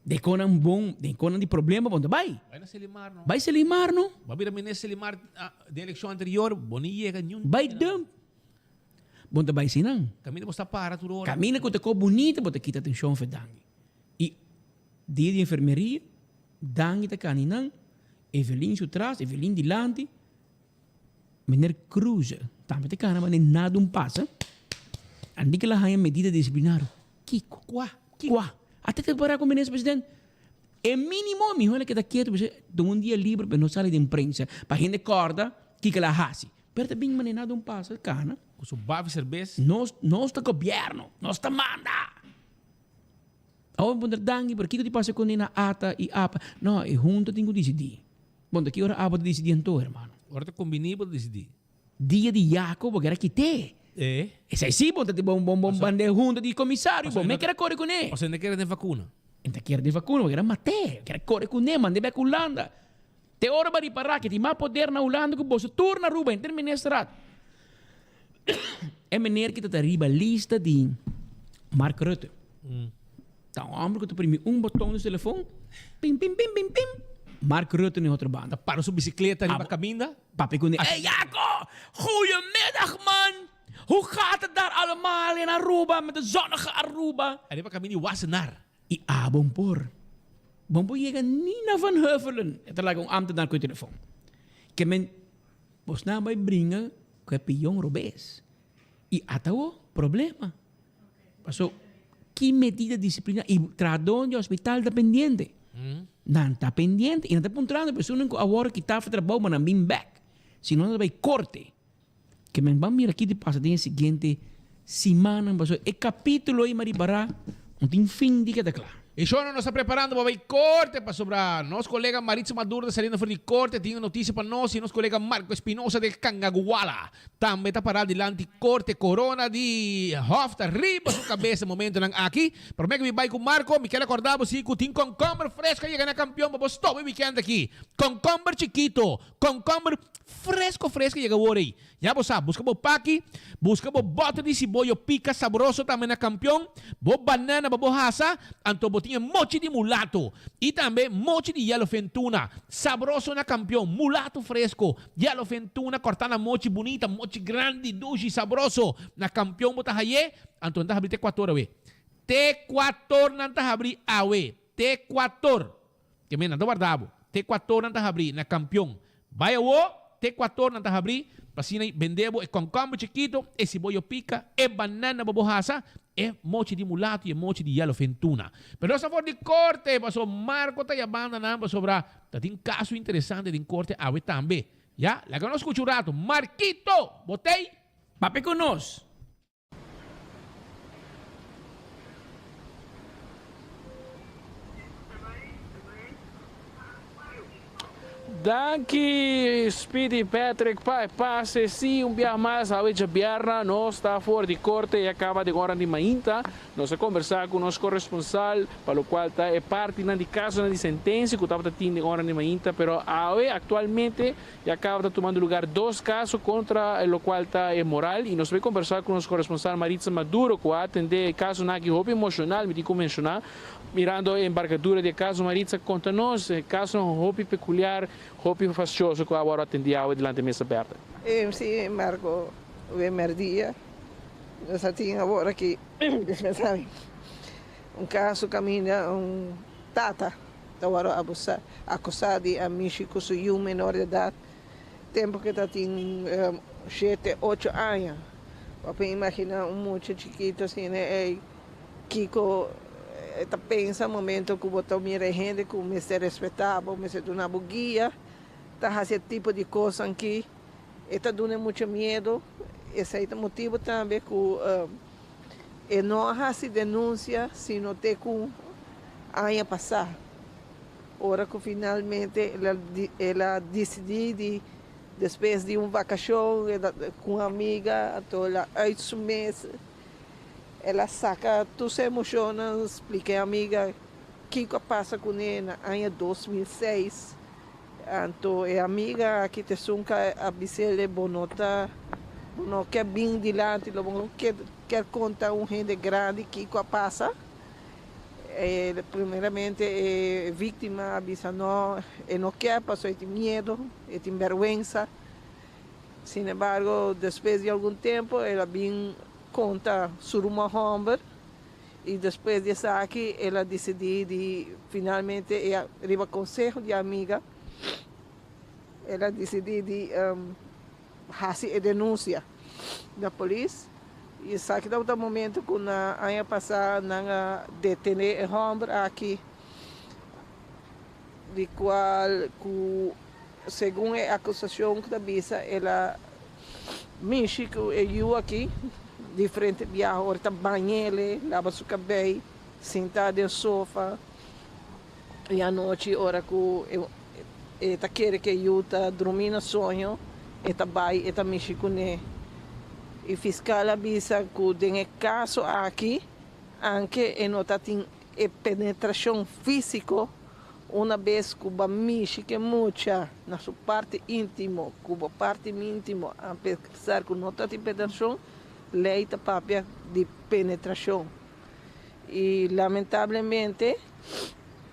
Den konan bon, den konan di problema bo ta bai. Bai na Selimar no. Bai Selimar no. Bo a bira Minister Selimar den elekshon anterior, bo ni yega niun. Bai dump. Bo ta bai sinan. Kaminda bo sta para tur ora. Kaminda ku ta ko bunita bo ta kita atenshon fe Dangi. I dia di enfermeria, Dangi ta kani nan, Evelyn su tras, Evelyn dilanti, Meneer Kroeze tambe ta kana mane nada un pasa. Andi ke la haña medida disiplinario. Kiko? Kua? Kua? Ata ta para ku Minister President. E minimo miho el a keda ketu bisa dun un dia liber pa no sali den prensa pa hende kòrda kiko el a hasi. Pero ta bin manera nada un pasa cana. Cu su bafi cerbes. Nos, nos ta gobierno, nos ta manda. Awor mi puntra Dangui, pero kico di pasa cu nina ata y apa? No, e hunta tin cu dicidi. Bon, ta ki ora abo ta dicidi anto, hermano? Ora ta combini bo ta dicidi. Dia di Jacob bo kera kite. E. Esai si, bo ta bon, bon, bon, bande hunta di comisario, bo me kera core cune. Pasobra e no kere den vacuna. E ta kier den vacuna, bo kier a mat'é, kier a kore kuné, mand'é bek Hulanda. Te ora bo a ripará ke tin mas poder na Hulanda ku boso tur na Aruba, henter ministerraad. E meneer ki ta ta riba lista di Mark Rutte. Ta un homber ku ta primi un boton di su telefon, pim pim pim pim pim, Mark Rutte na e otro banda. Ta para su bisikleta riba kaminda. Papia kuné, Ey Jaco, goeiemiddag man! Hoe gaat het daar allemaal in Aruba met de zonnige Aruba? Ariba kaminda di Wassenaar. I abo por. Bo por yega ni na Van Heuvelen. E ta laga un ambtenaar ku e telefon. Ke men, bosnan bai bringa ku e pion robes. I ata awo, problema. Paso, ki medida disiplina? I trahadónan di hospital ta pendiente. Nan ta pendiente i nan ta puntrando personanan ku awor kita for trabou ma nan bin bek. Si no nan ta bai korte. Ke men ban mira ki di pasa den e siguiente simannan pasobra e kapitulo ei maribará no tin fin di keda kla. E shownan nos ta preparando pa bai korte pasobra nos kolega Maritza Maduro ta saliendo for di korte tin un notisia pa nos i nos kolega Marco Espinosa de Cangaguala tambe ta pará dilanti korte korona di hof ta riba su kabes e momentonan aki. Prome ku mi bai ku Marco mi kier akorda bo si ku tin konkomber fresko a yega na kampion pa bo stop e wikènt aki. Konkomber chikito, konkomber Fresco fresco yega awor ei. Ya bo sa, busca bo paki, busca bo boter di siboyo pica sabroso tambe na Campeon, bo banana pa bo hasa, anto bo tin e mochi di mulato y tambe mochi di yellowfin tuna, sabroso na Campeon, mulato fresco, yellowfin tuna corta na mochi bunita, mochi grandi, dushi, sabroso, na Campeon bo ta haye, anto nan ta habri te cuator awe. Te cuator nan ta habri awe, te cuator. Ke men nan ta warda bo. Te kuator nan ta habrí na Kampion. Bai awo, te kuator nan ta habrí pa asina bende bo e kònkòmber chikito, e siboyo pika, e banana bo bo hasa, e mochi di mulato i e mochi di yellowfin tuna. Pero nos ta for di korte pasobra Marco ta yabanda nan pasobra ta tin kaso interesante den korte awe tambe. Ya, laga nos skucha un rato. Marquito, bo t'ei? Papia ku nos. Danki Speedy Patrick pa e pase. Sí, un biaha mas awe djabièrna nos ta for di korte i a kaba den ora di mainta. Nos a kombersá ku nos koresponsal pa lokual ta e partinan di kasonan di sentensia ku tabata tin den ora di mainta, pero awe aktualmente Ya caba ta tumando lugar dos caso contra locual ta e moral y nos bay conversa cu nos corresponsal Maritza Maduro cu a atende e casonan aki hopi emocional mi tin cu menciona mirando e embargadura di e caso. Maritza conta nos e casonan hopi peculiar hopi fastioso cu a worde atendi awe delante mesa berde. Si Marco we merdia nos a tin awor aki dispensami un caso caminda un tata. Ta wòrdu abusá, akusá di a mishi ku su yu menor di edat tempu ku e ta tin shete, ocho aña. Bo por imaginá un mucha chikitu asina ei kiko e ta pensa momento ku bo ta mira e hende ku mester respetá bo, mester duna bo guia, ta hasi e tipo di kosnan ki e ta duna e mucha miedu. Esei ta motibu tambe ku E no a hasi denunsia sino te ku aña pasá, ora ku finalmente el a disidí di despues di un vakashon ku un amiga, anto el a uit su mes, el a saka tur su emoshonnan, splika e amiga kiko a pasa kuné na aña 2006. Anto e amiga aki ta esun ka a bis'el, Bo no ta, bo no ke bin dilanti, lo bo no kier konta un hende grandi kiko a pasa? E primeramente e víktima a bisa no, e no kier pasobra e tin miedu, e tin bèrgwensa. Sin embargo, despues di algun tempu el a bin konta su ruman hòmber. I despues di esaki el a disidí di finalmente e a riba konseho di amiga el a disidí di hasi e denunsia na polis i esaki tabata momento ku na aña pasá nan a detené e hòmber aki di kual ku segun e akusashon ku ta bisa el a mishi ku e yu aki diferente biaha ora ta bañ'el, laba su kabei, sinta den sofa i anochi ora ku e ta kere ku e yu ta drumi na soño e ta bai e ta mishi kuné. E fiskal a bisa ku den e kaso aki anke e no ta tin. E penetrashon físiko, una bes ku bo a mishi ku e mucha na su parti íntimo, ku bo parti íntimo, apesar ku no ta tin penetrashon, lei ta papia di penetrashon. I lamentablemente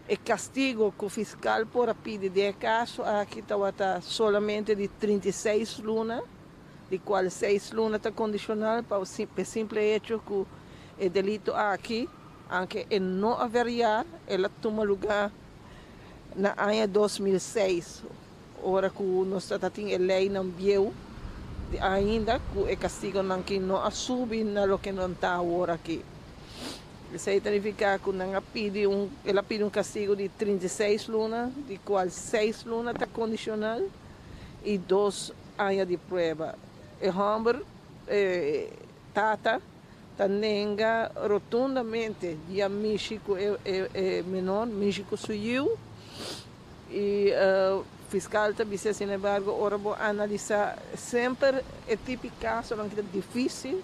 e kastigo ku fiskal por a pidi den e kaso aki tabata solamente di 36 luna, di kual 6 luna ta kondishonal pa e simple hecho ku e delito aki, aunke e no a verjaar, el a tuma lugá na aña 2006, ora ku nos tabatin e leinan bieu ainda ku e kastigonan ki no a subi na loke nan ta awor aki. Esei ta nifiká ku nan a pidi un, el a pidi un kastigo di 36 luna, di kual 6 luna ta kondishonal i 2 aña di prueba. E hòmber, e tata, ta nenga rotundamente di a mishi ku e menor, mishi ku su yiu, i fiskal ta bisa sin embargo ora bo analisá semper e tipo kasonan ki ta difísil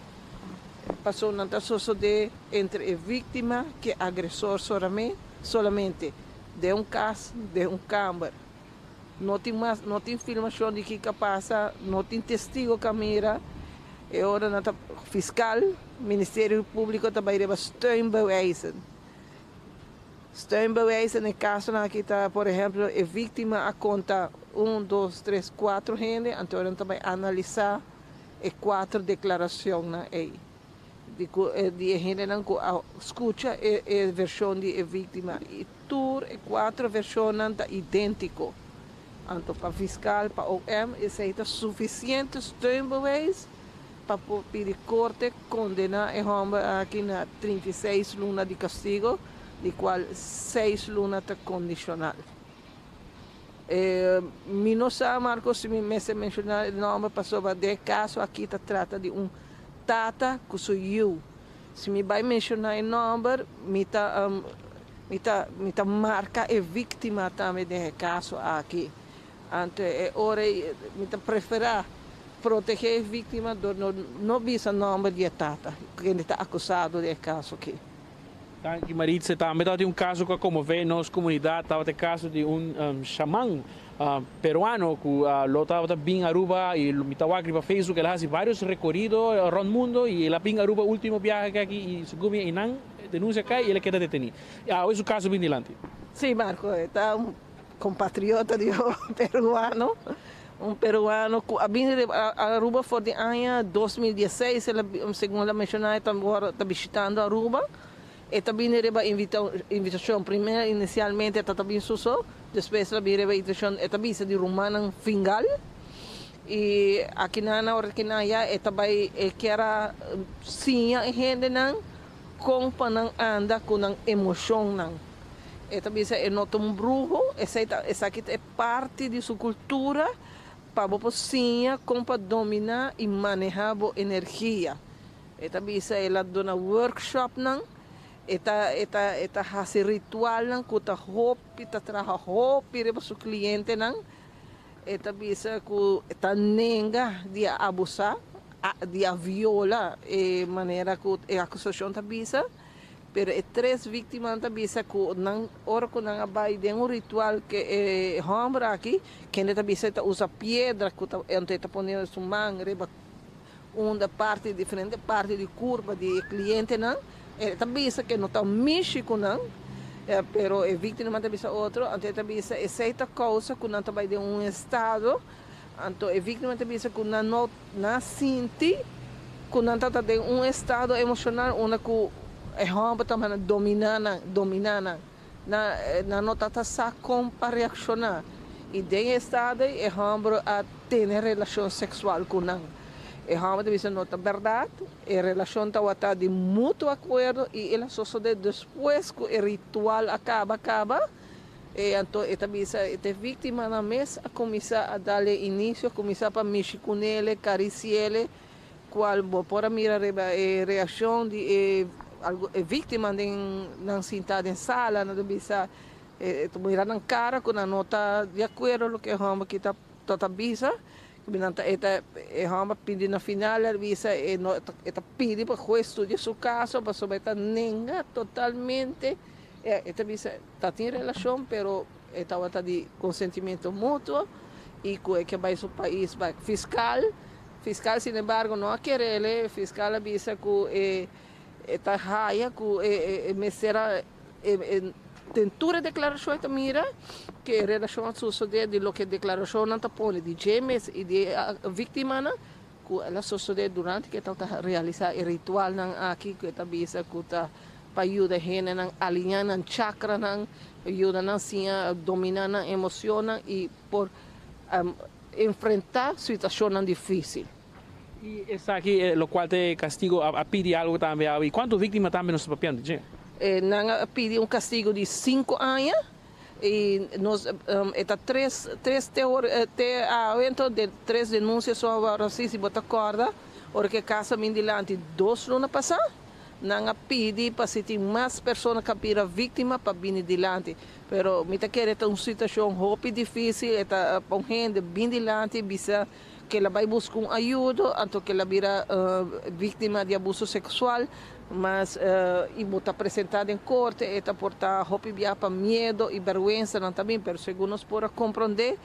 pasobra nan ta sosodé entre e víktima ku e agresor solamente den un kas, den un kamber. No tin mas, no tin filmashon di kiko a pasa, no tin testigo ku a mira. E ora nan ta fiskal, Ministerio Públiko ta bai riba steunbewijzen. Steunbewijzen e kasonan aki ta, por ehèmpel, e víktima a konta un, dos, tres, kuater hende, anto nan ta bai analisá e kuater deklarashonnan ei di ku di e hendenan ku a skucha e e vershon di e víktima i tur e kuater vershonnan ta idéntiko. Anto pa fiskal, pa OM, esei ta sufisiente steunbewijs pa por pidi korte kondená e hòmber aki na 36 luna di kastigo, di kual 6 luna ta kondishonal. Mi no sa, Marco, si mi mester menshoná e nòmber pasobra den e kaso aki ta trata di un tata ku su yu. Si mi bai menshoná e nòmber, mi ta mi ta mi ta marka e víktima tambe den e kaso aki. Anto e ora ei mi ta preferá protegé e víktima dor no no bisa nòmber di e tata kende ta akusado den e kaso aki. Danki Maritza. Tambe tabatin un kaso ku a konmové nos komunidat, tabata e kaso di un shaman peruano ku lo tabata bin Aruba i mi ta wak riba Facebook el a hasi varios rekorido rònt mundo i el a bin Aruba ultimo biahe aki i segun mi einan denunsia kai i el a keda detení. Awe su kaso bin dilanti. Sí Marco, e ta un kompatriota di peruano, un peruano ku a bin riba Aruba for di aña 2016, el a segun el a menshoná e ta wòrdu ta bishitando Aruba, e ta bini riba invitashon, primero inisialmente e ta ta bin su so, despues el a bin riba invitashon e ta bisa di rumannan Fingal i akinan ora kinan ya e ta bai e kier a siña e hendenan kon pa nan anda ku nan emoshonnan. E ta bisa e no ta un bruho, esei ta esaki ta e parti di su kultura pa bo por siña kon pa dominá i manehá bo energia. E ta bisa el a duna workshopnan, e ta e ta e ta hasi ritualnan ku ta hopi ta traha hopi riba su klientenan. E ta bisa ku e ta nenga di a abusá, di a viola e manera ku e akusashon ta bisa. Pero e tres víktimanan ta bisa ku nan ora ku nan a bai den un ritual ku e hòmber aki, kende ta bisa e ta usa piedra ku ta anto e ta pone su man riba unda parti diferente parti di kurpa di e klientenan, e ta bisa ku e no ta mishi ku nan, pero e víktimanan ta bisa otro, anto e ta bisa esei ta kousa ku nan ta bai den un estado, anto e víktima ta bisa ku nan no nan a sinti ku nan ta ta den un estado emoshonal unda ku e hòmber ta manda dominá nan, dominá nan. Nan nan no ta ta sa kon pa reakshoná. I den e estado ei e hòmber a tene relashon seksual ku nan. E hòmber ta bisa no ta bèrdat, e relashon tabata di mutuo akuerdo i el a sosodé despues ku e ritual a kaba kaba. E anto e ta bisa e ta e víktimanan mes a kuminsá a dal e inisio, a kuminsá pa mishi kunele, karisiele, kual bo por a mira riba e reakshon di e e víktima den nan sintá den sala, nan ta bisa e ta mira nan kara ku nan no ta di akuerdo loke e hòmber aki ta ta bisa, nan ta e ta e hòmber pidi na final el bisa e no e ta pidi pa hues studia su kaso pasobra e ta nenga totalmente. E ta bisa ta tin relashon pero e tabata di konsentimento mutuo i ku e ke bai su pais bak. Fiskal fiskal sinembargo no a kerele, fiskal a bisa ku e e ta haya ku e e mester a e den tur e deklarashon e ta mira ku e relashon a sosodé di loke e deklarashonnan ta pone di dje mes i di e víktimanan Ku el a sosodé durante ku e tabata realisá e ritualnan aki ku e ta bisa ku ta pa yuda hendenan aliñá nan chakranan, pa yuda nan siña dominá nan emocionnan i por enfrentá situashonnan difísil. I esaki lokual ta e kastigo a pidi algu tambe awe. I kuantu víktima tambe nos ta papiando dje? Nan a pidi un kastigo di sinku aña. Y nos e ta tres tres te ora te awe anto de tres denuncia so awor si si bo ta corda ora ke casa bin dilanti dos luna pasa nan a pidi pa si tin mas persona ka bira victima pa bini dilanti pero mi ta kere ta un situacion hopi dificil e ta pa un hende bin dilanti bisa ke la bai busca un ayudo anto ke la bira victima di abuso sexual Mas i bo ta presentá den korte, e ta por ta hopi bia pa miedo i bèrgwensanan ta bin, pero segun nos por a komprondé,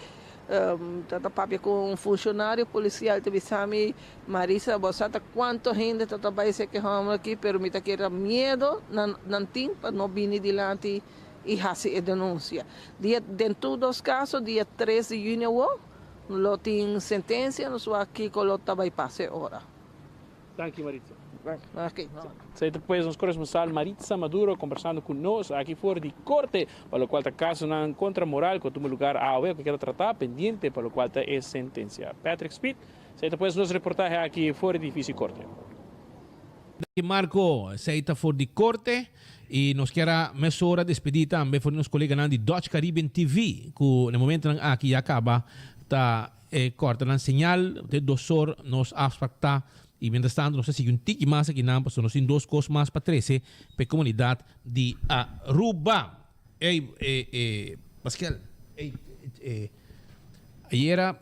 ta ta papia ku un funshonario polisial ta bisa mi, Marisa, bo sa ta kuantu hende ta ta bai esaki hòmber aki, pero mi ta kere ta miedo nan nan tin pa no bini dilanti i hasi e denunsia. Dia den tur dos kaso, dia tres di yüni awor, lo tin sentensia, nos wak kiko lo ta bai pasa e ora. Danki Maritza. Esei ta pues nos coresponsal Maritza Maduro conversando cu nos aki for di corte pa locual ta casonan contra moral cu a tuma lugar awe cu a keda trata pendiente pa locual ta e sentencia. Patrick Speed, esei ta pues nos reportahe aki for di edificio corte. Danki Marco, esei ta for di corte y nos kier a mesora despedi tambe for di nos coleganan di Dutch Caribbean TV cu na e momentonan aki ya caba ta E kòrtanan señal te dosor nos afsprak ta i mientras tanto nos ta sigui un tiki mas akinan pasobra nos tin dos kos mas pa trese pa e komunidat di Aruba. Ey, e, e, Paskel, ey, e, ayera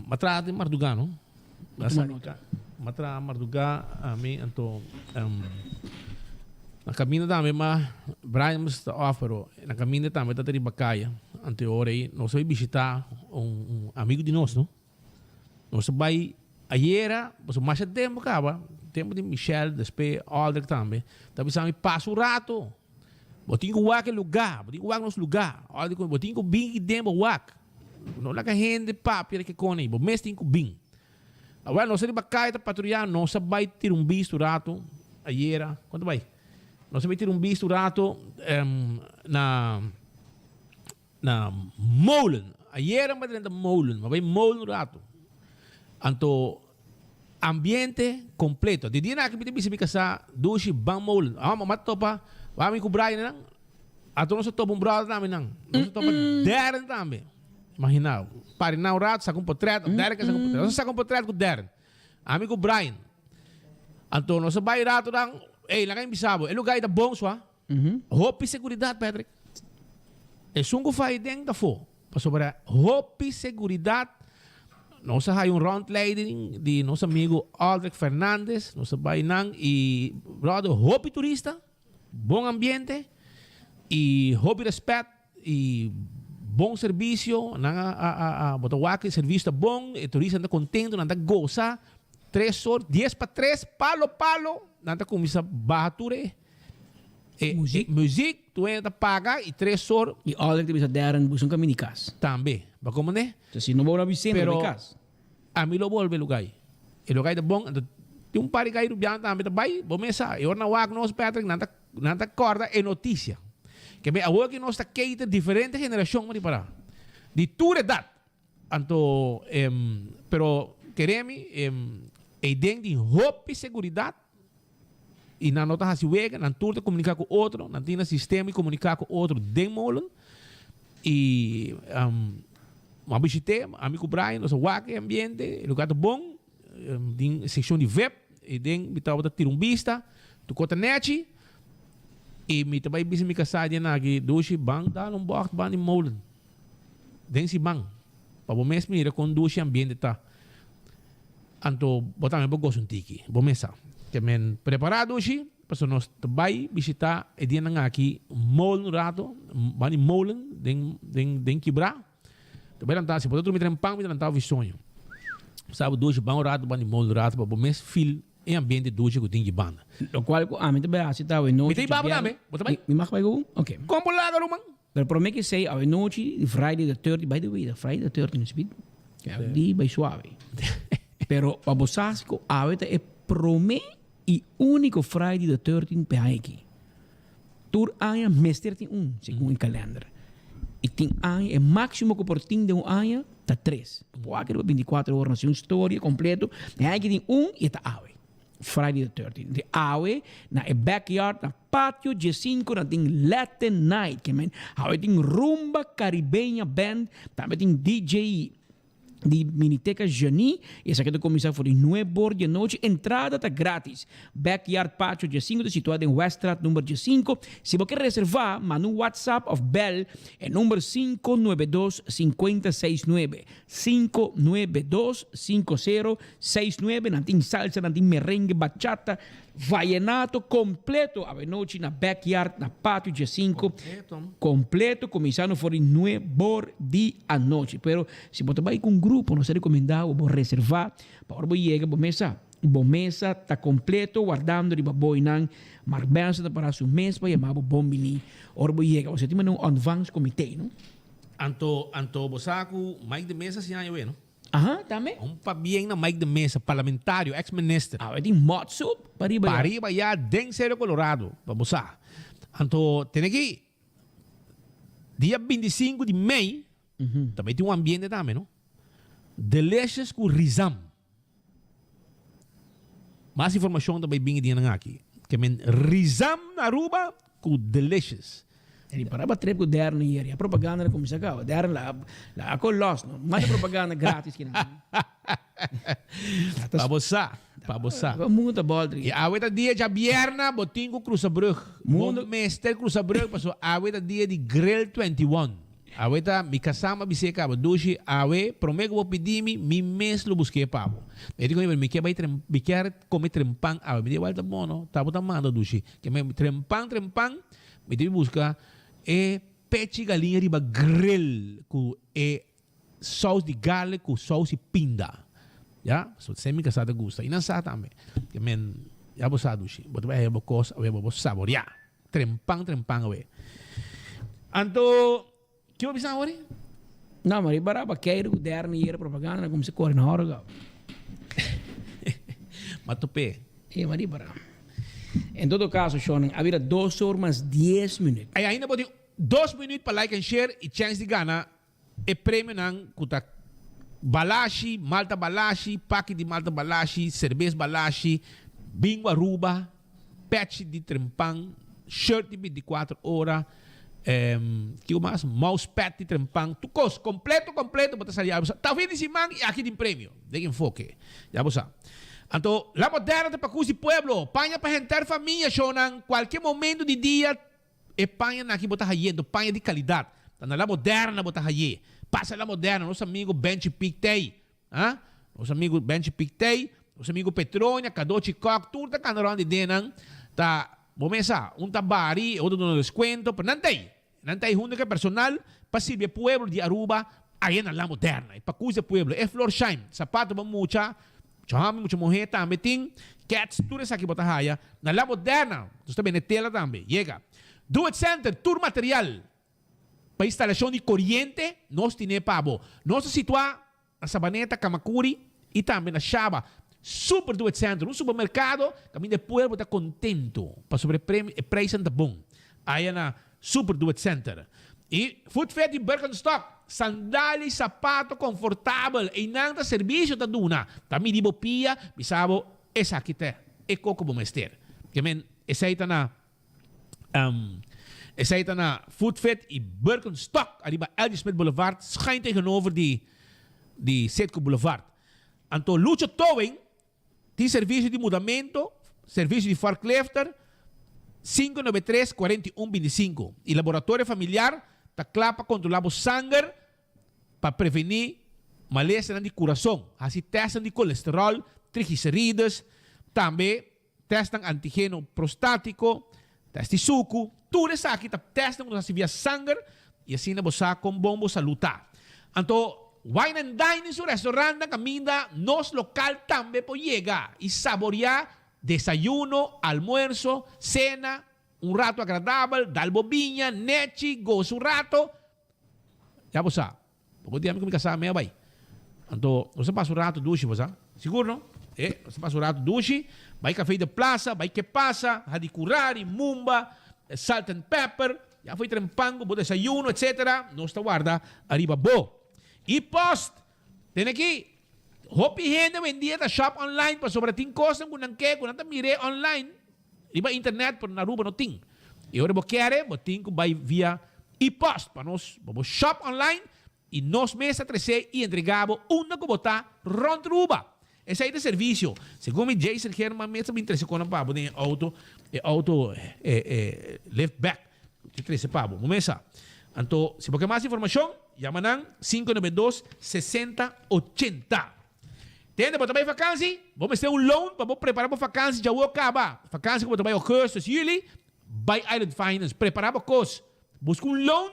m'a traha den mardugá no? M'a traha mardugá ami anto na kaminda tambe m'a Brian mester ta off pero na kaminda tambe ta ta riba kaya anto e ora ei nos a bai bishita un amigu di nos no. Nos a bai ayera pasobra masha tempu kaba tempu di Michelle despues Aldrich tambe ta bisa mi pasa un rato bo tin ku wak e luga bo tin ku wak nos luga Aldrich bo tin ku bin aki den bo wak. No laga hende papia di ke kone, bo mes tin ku bin. Awel nos a riba kaya ta patruya, nos a bai tira un bista un rato ayera, kuantu bai? Nos a bai tira un bista un rato na na molen. Ayera mi bai drenta molen, mi a bai molen un rato. Anto ambiente completo. Di dia aki mi ta bisa mi kasá, Dushi, ban molen. Awor mi a topa, wak mi ku Brian nan, Ato nos a topa un brother tambe nan. Nos a topa Darren tambe. Imagina, pari na un rato, saca un portret, Darren ke saca un portret. Nos a saca un portret cu Darren. Ami cu Brian. Anto nos a bai rato dan, ey, laga mi bisa bo, e lugar ei ta bon sua. Hopi seguridad, Patrick. Esun cu fai den ta fo. Pasobra hopi seguridad. Nos a haya un rondleiding di nos amigo Aldrich Fernandez. Nos a bai nan y, brother, hopi turista. Bon ambiente y hopi respet y bon servicio. Nan a a a a bo ta wak e servicio ta bon, e turistanan ta contento, nan ta goza. Tres or, dies pa tres, palo palo, nan ta cuminsa baha tur e e Muziek. muziek, tur hende ta paga y tres or. Y Aldrich ta bisa Darren buska un caminda di cas. Tambe, bo a comprende? So si no bo na Vicente, Pero bo bai cas. Ami lo bolbe luga ei. E luga ei ta bon, anto tin un par di gai rubiano tambe ta bai, bo mes sa, e ora nan wak nos, Patrick, nan ta nan ta kòrda e notisia. Ke me awor ki nos ta cater diferente generashon, bo ripará, di tur edat. Anto, pero kere mi, eiden tin hopi seguridat i nan no ta hasi wega, nan tur ta komuniká ku otro, nan tin nan sistema di komuniká ku otro den molen. I mi a bishit'é, ami ku Brian, nos a wak e ambiente, e lugar ta bon, tin sekshon di vip, i den mi tabata tira un bista, tur kos ta nèchi, i mi ta bai bisa mi kasá dje nan aki, Dushi, ban dal un bògt ban di molen, den siman, pa bo mes mira kon dushi ambiente ta. Anto bo tambe por gosa un tiki, bo mes sa. Ke men prepará, Dushi. pasobra nos ta bai bishita e dianan aki molen un rato, bani molen den den den Kibrá. Ta bai lanta, si bo ta drumi trempan mi ta lanta ofi soño. Sa bo dushi ban un rato bani molen un rato pa bo mes feel e ambiente dushi ku tin ki banda. Lokual ku ami ta bai hasi ta awe nochi. Mi ta bai bo tambe, bo ta bai? Mi mag bai ku bo? Ok. Kon bo laga ruman? Pero prome ke esei awe nochi, Friday the 13, by the way, ta Friday the 13 no sabit? Di bai suave. Pero pa bo sa si ku awe ta e prome i uniko Friday the 13 pe aña aki. Tur aña mester tin un, segun e kalender. I tin aña, e máksimo ku por tin den un aña ta tres. Bo wak riba bintikuater ora, no si un storia kompleto. E aña aki tin un i e ta awe. Friday the 13. Di awe na e backyard na patio djesinku nan tin Latin Night. Ke men awe tin Rumba Caribeña Band, tambe tin DJ di Miniteca Genie y esaki ta cuminsa for di nuebe or di anochi. Entrada ta gratis. Backyard Patio djesinku ta situa den Weststraat number djesinku. Si bo ke reserva, manda un WhatsApp of bel e number 592 569. 592 50 69 nan tin salsa nan tin merengue bachata vallenato completo awenochi na backyard na patio djesinku completo cuminsando for di nuebor di anochi pero si bo ta bay cu un grupo nos ta recomenda bo bo reserva pa ora bo yega bo mesa bo mesa ta completo wardando riba boynan Mark Benson ta para su mes pa yama bo bon bini ora bo yega bo sa tin manda un ontvangstcomite no. Anto anto bo sa cu Mike de Meza si aña weno? Aha, tambe. Un pabien na Mike de Meza, parlamentario, ex minister. Awe tin mot soup pariba ya. Pariba ya den Cerro Colorado, pa bo sa. Anto tene ki dia 25 di mei tambe tin un ambiente tambe no. Delicious cu Rizam. Mas informacion ta bay bin e dianan aki. Ke men Rizam na Aruba cu Delicious. E para ba trip cu Darren hier. Ya propaganda na cuminsa caba. Darren la la a los no. Manda propaganda gratis kinan. Pa bo sa, pa bo sa. Mundo ta boltri. Y awe ta dia djabierna bo tin cu cruza brug. Bo mester cruza brug pasobra awe ta dia di Grill 21. Awe ta mi kasá m'a bis'é kaba, Dushi, awe promé ku bo pidi mi, mi mes lo busk'é pa bo. E di ku mi, Mi ke bai trem, mi kier kome trempan awe. Mi di, Ewal ta bon no, ta bo ta manda, Dushi. Ke mi trempan trempan, mi debe buska e pechi galiña riba grill ku e sous di garlic ku sous di pinda. Ya, pasobra esei mi kasá ta gusta. I nan sa tambe. Ke men, ya bo sa, Dushi, bo ta bai haña bo kos awe bo bo saboriá. Trempan trempan awe. Anto ki bo bisa awor? No, ma riba raba keiru ku dèrne yera propaganda na kumsa kore na hòrga. Ma top'é. E ma riba raba. En todo kaso, shònan, a bira dos or mas dies minüt. Ei ainda bo tin dos minüt pa like en share i chèns di gana E premionan ku ta Balashi, Malta Balashi, paki di Malta Balashi, serbes Balashi, Bingo Aruba, pèchi di Trempan, shirt di 24 ora, kiko mas? Mousepad di Trempan, tur kos kompleto kompleto bo ta sali ya bo sa. Ta fin di siman i aki tin premio den Enfoke, ya bo sa. Anto La Moderna ta pa kus di pueblo, paña pa henter famia shownan kualke momento di dia. E pañanan aki bo ta haye do paña di calidad. Ta na La Moderna bo ta haye. Pasa La Moderna, nos amigo Benchi Pik t'ey. Ha? Nos amigo Benchi Pik t'ey, nos amigo Petronia, Cadochi Kok, tur ta cana rond di denan. Ta, bo mes sa, un ta bari, e otro duna descuento, pero nan t'ey. Nan t'ey hunto cu e personal pa sirbi e pueblo di Aruba aye na La Moderna. E pacus di e pueblo. E Florsheim, sapato pa mucha, Mucha hòmber, mucha muhé tambe tin kèts, tur esaki bo ta haya na La Moderna. Nos ta bende tela tambe. Yega. Do It Center, tur material pa instalashon di koriente nos tine pa bo. Nos ta situá na Sabaneta, Kamakuri i tambe na Shaba. Super Do It Center, un supermerkado kaminda e pueblo ta kontento pasobra e premi e preisnan ta bon. Aya na Super Do It Center. I Foot Fit di Birkenstock, sandal i sapato konfortabel. Einan ta servisio ta duna. Ta midi bo pia, bisa bo esaki ta e koko bo mester. Ke men esei ta na esei ta na Foot Fit i Birkenstock ariba LG Smith Boulevard schuin tegenover di di Citgo Boulevard. Anto Lucho Towing Tin servisio di mudamento, servisio di forklifter, 593 41 25, i laboratorio familiar ta kla pa kontrolá bo sanger pa prevení malesanan di kurason, hasi tèstnan di kolesteròl, triglicerides, tambe. Testnan antigeno prostátiko, test di suku, tur esaki ta testnan ku nos hasi via sanger i asina bo sa kon bon bo salú ta. Anto Wine and Dining su restaurantnan kaminda nos lokal tambe por yega i saboriá desayuno, almuerso, sena, un rato agradabel, dal bo biña, nechi, gosa un rato. Ya bo sa. Poko dia mi ku mi kasá mi a bai. Anto nos a pasa un ratu dushi, bo sa? Sigur no? E, nos a pasa un ratu dushi, bai Café de Plaza, bai Ke Pasa, Hadi Curari, Mumba, Salt and Pepper, ya foi Trempango, bo desayuno, etcetera. Nos ta warda ariba bo. I post! Tene aki, hopi hende awendia ta shop online pasobra tin kosnan ku nan ke ku nan ta mir'é online riba internet pero na Aruba no tin. I ora bo kere bo tin ku bai via e-post pa nos bo bo shop online i nos mes ta tres'é i entregá bo unda ku bo ta rònt Aruba. Esei ta e servisio. Segun mi Jason Herman mes ta bin trese konan pa bo den e outo, e outo e liftback ta trese pa bo. Bo mes sa. Anto si bo ke mas informashon yama nan 592 60 80. Tende bo ta bai vakansi? Bo mester un loan pa bo prepara bo vakansi djawo kaba. Vakansi ku bo ta bai augustus, juli, bai Island Finance. Prepara bo kos. Buska un loan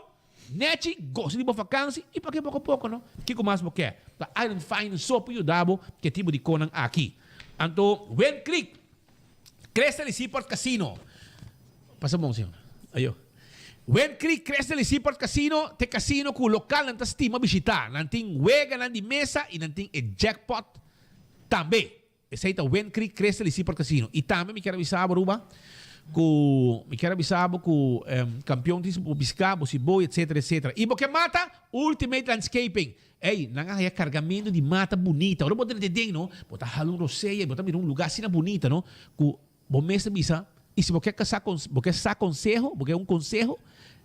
Nechi gosa di bo vakansi i pake poko poko no. Kiko mas bo ke? Ta Island Finance so por yuda bo ke tipo di konan aki. Anto Wind Creek, Crystal i Seaport Casino. Pasa bon señor. Ayo. Wind Creek, Crystal i Seaport Casino ta e casino ku lokalnan ta stima bishita. Nan tin weganan di mesa i nan tin e jackpot tambe. Esei ta Wind Creek, Crystal y Seaport Casino. Y tambe mi kier a bisa bo, Aruba, cu mi kier a bisa bo cu campeon tin bo bisca, bo si boy, etcetera, etcetera. Y bo ke mata? Ultimate Landscaping. Ey, nan a haya cargamento di mata bunita. Ora bo drenta den, no, bo ta hala un rosea y bo ta mira un lugar asina bunita, no, cu bo mes ta bisa, y si bo ke sa bo ke sa conseho, bo ke un conseho,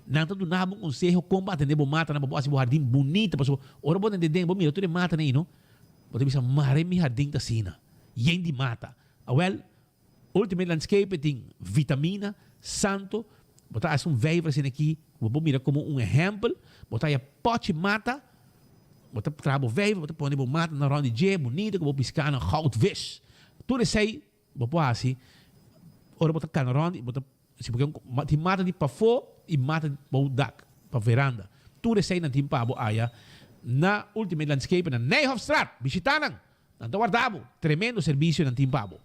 nan ta duna bo un conseho con bo atende bo matanan pa bo haci bo hardin bunita. Pasobra ora bo drenta den, bo mira tur e matanan ey, no. Bo ta bisa, Mare mi hardin ta asina, yen di mata. Awel, Ultimate Landscape tin vitamina, santo, bo ta hasi un vijver asina aki, ku bo por mira komo un ehèmpel, bo ta haya pòchi mata, bo ta traha bo vijver, bo ta pone bo matanan rònt di dje, bunita ku bo piska nan goudvis. Tur esei Bo por hasi ora bo ta kana rond i bo ta si bo ke un tin mata di pafó i mata bou dak pa veranda. Tur eseinan tin pa bo aya na Ultimate Landscape na Nijhofstraat. Bishita nan! Nan ta warda bo. Tremendo servisio nan tin pa bo.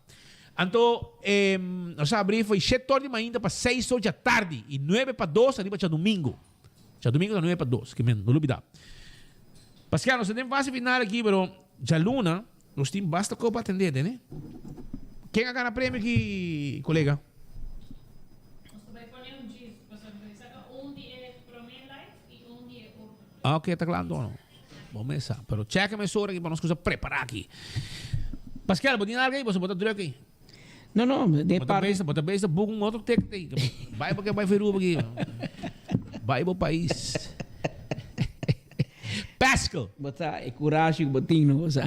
Anto nos a abri foi shet or di mainta pa seis or djatardi i nuebe pa dos ariba djadumingu. Djadumingu ta nuebe pa dos, ke men no lubida. Paskea nos ta den fase final aki pero djaluna. Nos tin basta kos pa atendé, tene. Ken a gana premio aki, kolega? Nos ta bai pone un gist, pasobra mi ta saka un di e promé live i un di e otro. Ah, ok, ta kla anto. Bo mes sa. Pero chèk mesora aki pa nos kusa prepará aki. Paskel, bo tin algu ei? Boso bo ta drùk ei? No, no, de Bo ta parte. bezig, bo ta bezig boek un otro ticket ei. Bai bo ke bai Veruba aki. Bai bo pais. Paskel. Bo ta e kurashi ku bo tin no bo sa.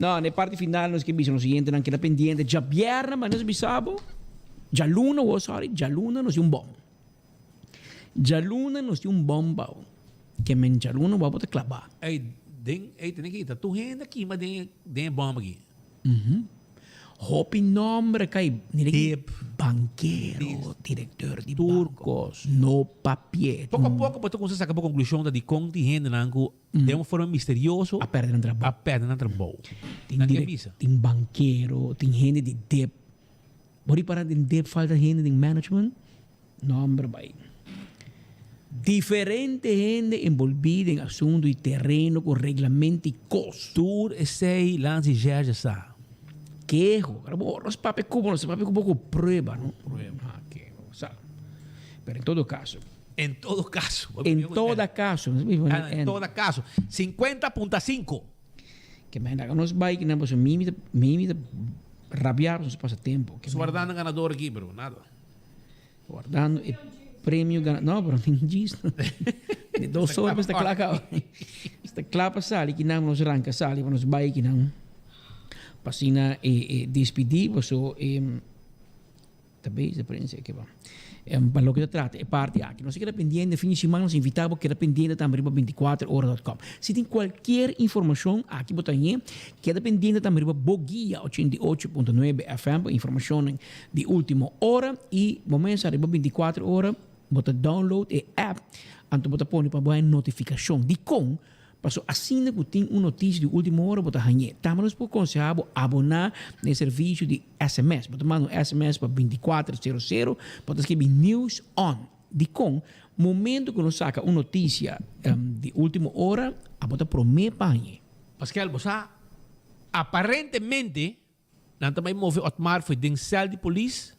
No, na e parti final nos ke bisa nos oyentenan keda pendiente djabièrnè ma nos bisa bo djaluna wo sorry djaluna nos tin un bòm. Djaluna nos tin un bòm bou ke men djaluna bo ta klabá. Ey den ey tene ki ta tur hende a kima den den e bòm aki. Hopi nomber a kai mira ki Tip. bankero, directeur di Tur banko. kos. No papié. Poko a poko bo ta kumsa saka bo konklushon ta dikon tin hendenan ku den un forma misterioso A pèrdè nan trabou. a pèrdè nan trabou. Tin Nan ke direk bisa. tin bankero, tin hende di dip. Bo ripara den dip falta hende den management? Nomber bai. Diferente hende enbolbí den asuntu di tereno ku reglamento i kos. Tur esei Lansi Jerje sa. Keho. Ora bo nos papia ku bo, nos papia ku bo ku prueba, no? Prueba, keho, sa. Pero en todo kaso. En todo kaso. En toda kaso. En toda kaso. Sinkuenta punta sinku. Ke men laga nos bai kinan pasobra mi mi ta mi mi ta rabia pasobra nos pasa tempo. Nos wardando ganador aki pero nada. Wardando e premio gana no pero tin djis no. Di dos ora mester kla kaba. Mester kla pa sali kinan nos ranka sali pa nos bai kinan. Pa asina e e despidi paso e ta bezig prensa ke ba. Pa loke ta trata e parti aki. Nos a keda pendiente fin di siman, nos invita bo keda pendiente tambe riba binticuaterora.com. Si tin cualkier informacion aki bo ta hañ'é, keda pendiente tambe riba Bo Guia 88.9 FM pa informacionnan di ultimo ora y bo mesa riba 24 ora bo ta download e app anto bo ta pone pa bo haña notificacion. Dicon? Paso asina cu tin un noticia di ultimo ora bo ta hañ'é. Tambe nos por conseha bo abona na e servicio di sms. Bo ta manda un sms pa binticuater sero sero, bo ta skibi news on. Dicon? Momento cu nos saca un noticia di ultimo ora, abo ta prome pa hañ'é. Paskel, bo sa, aparentemente nan ta bay move Otmar fo'i den cel di polis,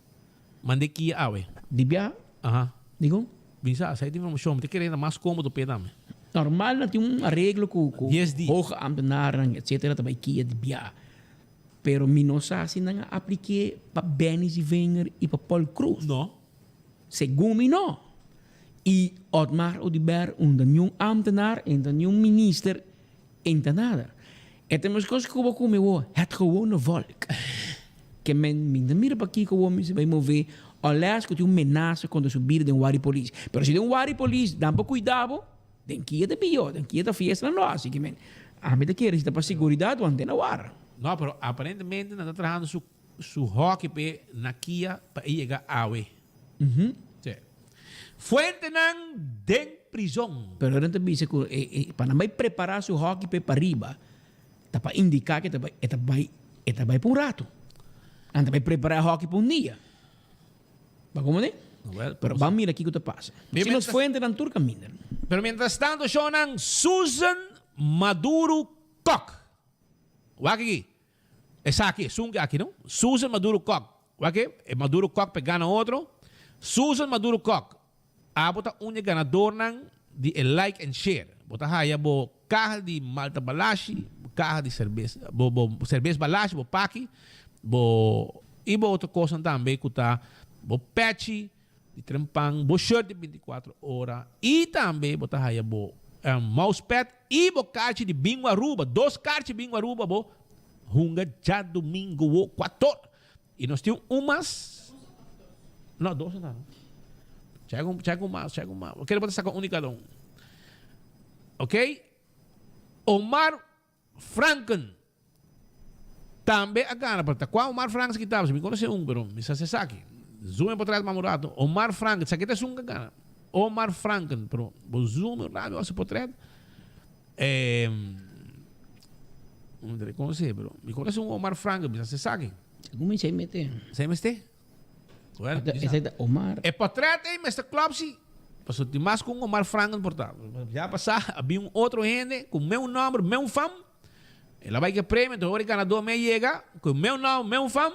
mand'é kia awe. Di bia? Aha. Dicon? Bin sa, esei ta informacion, mi ta kere na mas comodo p'e tambe. Normal nan tin un areglo cu cu Dies dia. hoge ambtenaren etcetera ta bay kia di bia. Pero mi no sa si nan a aplik'é pa Benny Zievinger i pa Paul Croes. No. Segun mi no. I Otmar Oduber unda niun ambtenaar, unda niun minister, enta nada. E ta meskos ku bo kume wo het gewone volk. Ke men mi ta mira pakiko wo mester bai move unless ku tin un menasa kontra su bida den wari polis. Pero si den wari polis dan pa kuida bo, den kia ta biyo, den kia ta fiesta nan lo hasi. Ke men ami ta kere si ta pa seguridat wante den a wara. No, pero aparentemente nan ta trahando su su hockey p'e na kia pa e yega awe. Sí. Fuentenan den prizon. Pero nan ta bisa ku e e pa nan bai prepará su hockey p'e pariba ta pa indiká ku e ta bai e ta bai e ta bai pa un ratu. Nan ta bai prepará e hockey pa un dia. Bo komprendé? Well, Pero ban mira kiko ta pasa. Pero Si nos mientras- fuentenan tur kaminda. Pero mientras tanto shownan Susan Maduro Kok. Wak aki. Esaki, esun aki no. Susan Maduro Kok. Wak e, e Maduro Kok pe gana otro. Susan Maduro Kok, abo ta un di e ganadornan di e like and share. Bo ta haya bo kaha di Malta Balashi, bo kaha di serbes, bo bo serbes Balashi, bo paki, bo i bo otro kosnan tambe ku ta bo pechi di trempan, bo shirt di 24 ora i tambe bo ta haya bo mousepad i bo karchi di Bingo Aruba, dos karchi Bingo Aruba bo hunga djadumingo wo kuator. I nos tin un mas, no dos no ta no. Chek un chek un mas chek un mas, kere bo ta saka un di kada un. Ok, Omar Franken tambe a gana, pero ta kua Omar Franken esaki tabata? Mi konosé un, pero mi sa si esaki. Zoom e por tras mas un rato. Omar Franken, esaki ta esun ku a gana. Omar Franken, pero bo zoom un rato su potret. Eh, mi ta rekonosé, pero mi konosé un Omar Franken, mi sa si esaki. Segun mi esei mete. Esei mester? Well, Esei ta Omar. E potret ei mester klop si. Pasobra tin mas ku un Omar Franken por ta. Ya pasá a bin un otro hende ku meu nòmber, meu fam. El a bai ku e premio, enton ora e ganadó me a yega ku meu nòmber, meu fam,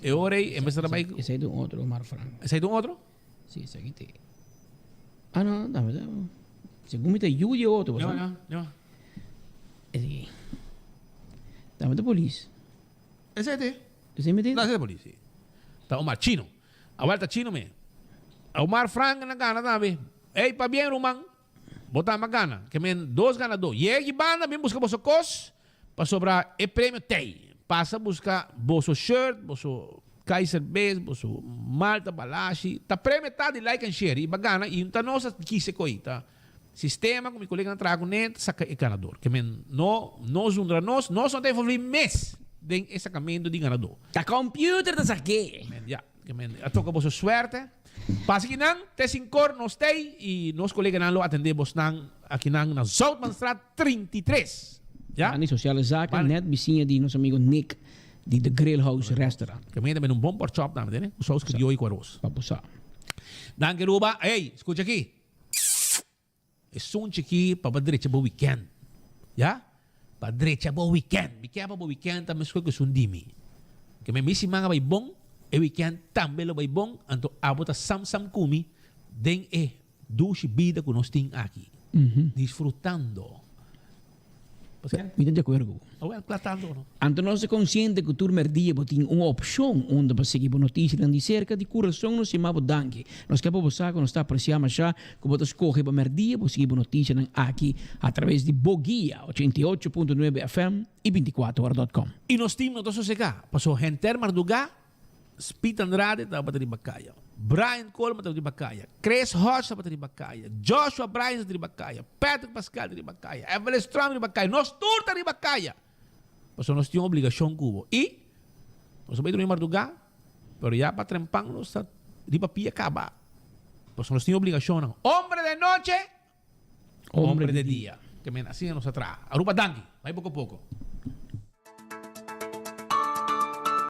e ora ei e mester a bai ku. Esei ta un otro Omar Franken. Esei ta un otro? Si, esaki ta. Ah no, dame ta. Segun mi ta yu di e otro, No, no, no. Esaki. Dame ta polis. Esei ta e. Esei mi ta e? No, esei ta polis, si. Ta Omar Chino. Awel ta chino me. Omar Frank na gana tambe. Ey pabien ruman. Bo tambe a gana. Ke men dos ganadó. Yegi banda bin buska boso kos pasobra e premio tey. Pasa buska boso shirt, boso Kaiser Bes, boso Malta Balashi. Ta premio ta di like and share. I ba gana i ta nos a kise koy. Ta sistema ku mi koleganan traha kuné ta saka e ganador. Ke men no no zundra nos. Nos no ta envolví mes den e sakamento di ganadó. Ta computer ta sak'é. Men ya. Ke men a toka boso suerte. Pasa kinan te sinkor nos tei i nos koleganan lo atendé bosnan akinan na Zoutmanstraat 33. Ya. Banda di Sociale Zaken, net bisiña di nos amigo Nick di The Grill House Restaurant. Ke men ta bende un bon porkchop tambe, tene? Ku sous krioyo ku aros. Pa bo sa. Danki Ruba. Ey, skucha aki. E sunchi aki pa bo drecha bo weekend. Ya? Pa drecha bo weekend. Mi kier pa bo weekend ta meskos ku esun di mi. Ke mi mi siman a bai bon, e weekend tambe lo bai bon, anto abo ta sam sam ku mi den e dushi bida ku nos tin aki. Disfrutando. Mi ta di akuerdo ku bo. Awel, kla tantu o no? Anto nos ta konsiente ku tur merdia bo tin un opshon unda pa sigui bo notisianan di serka. Di kurason nos yama bo danki. Nos ke pa bo sa ku nos ta apresiá mashá ku bo ta skohe pa merdia bo sigui bo notisianan aki atraves di bo guia 88.9 FM i 24ora.com. I nos team no ta sosegá, pasobra henter mardugá Speed Andrade tabata riba kaya. Brian Coleman tabata riba kaya, Chris Hodge tabata riba kaya, Joshua Bryans tabata riba kaya, Patrick Pascal ta riba kaya, Evelyn Strom riba kaya, nos tur ta riba kaya. Pasobra nos tin un obligashon ku bo. I nos a bai drumi mardugá, pero ya pa trempan nos ta riba pia kaba. Pasobra nos tin obligashonnan. Hombre de noche, hombre de dia. Ke men asina nos a traha. Aruba danki. Bai poko poko.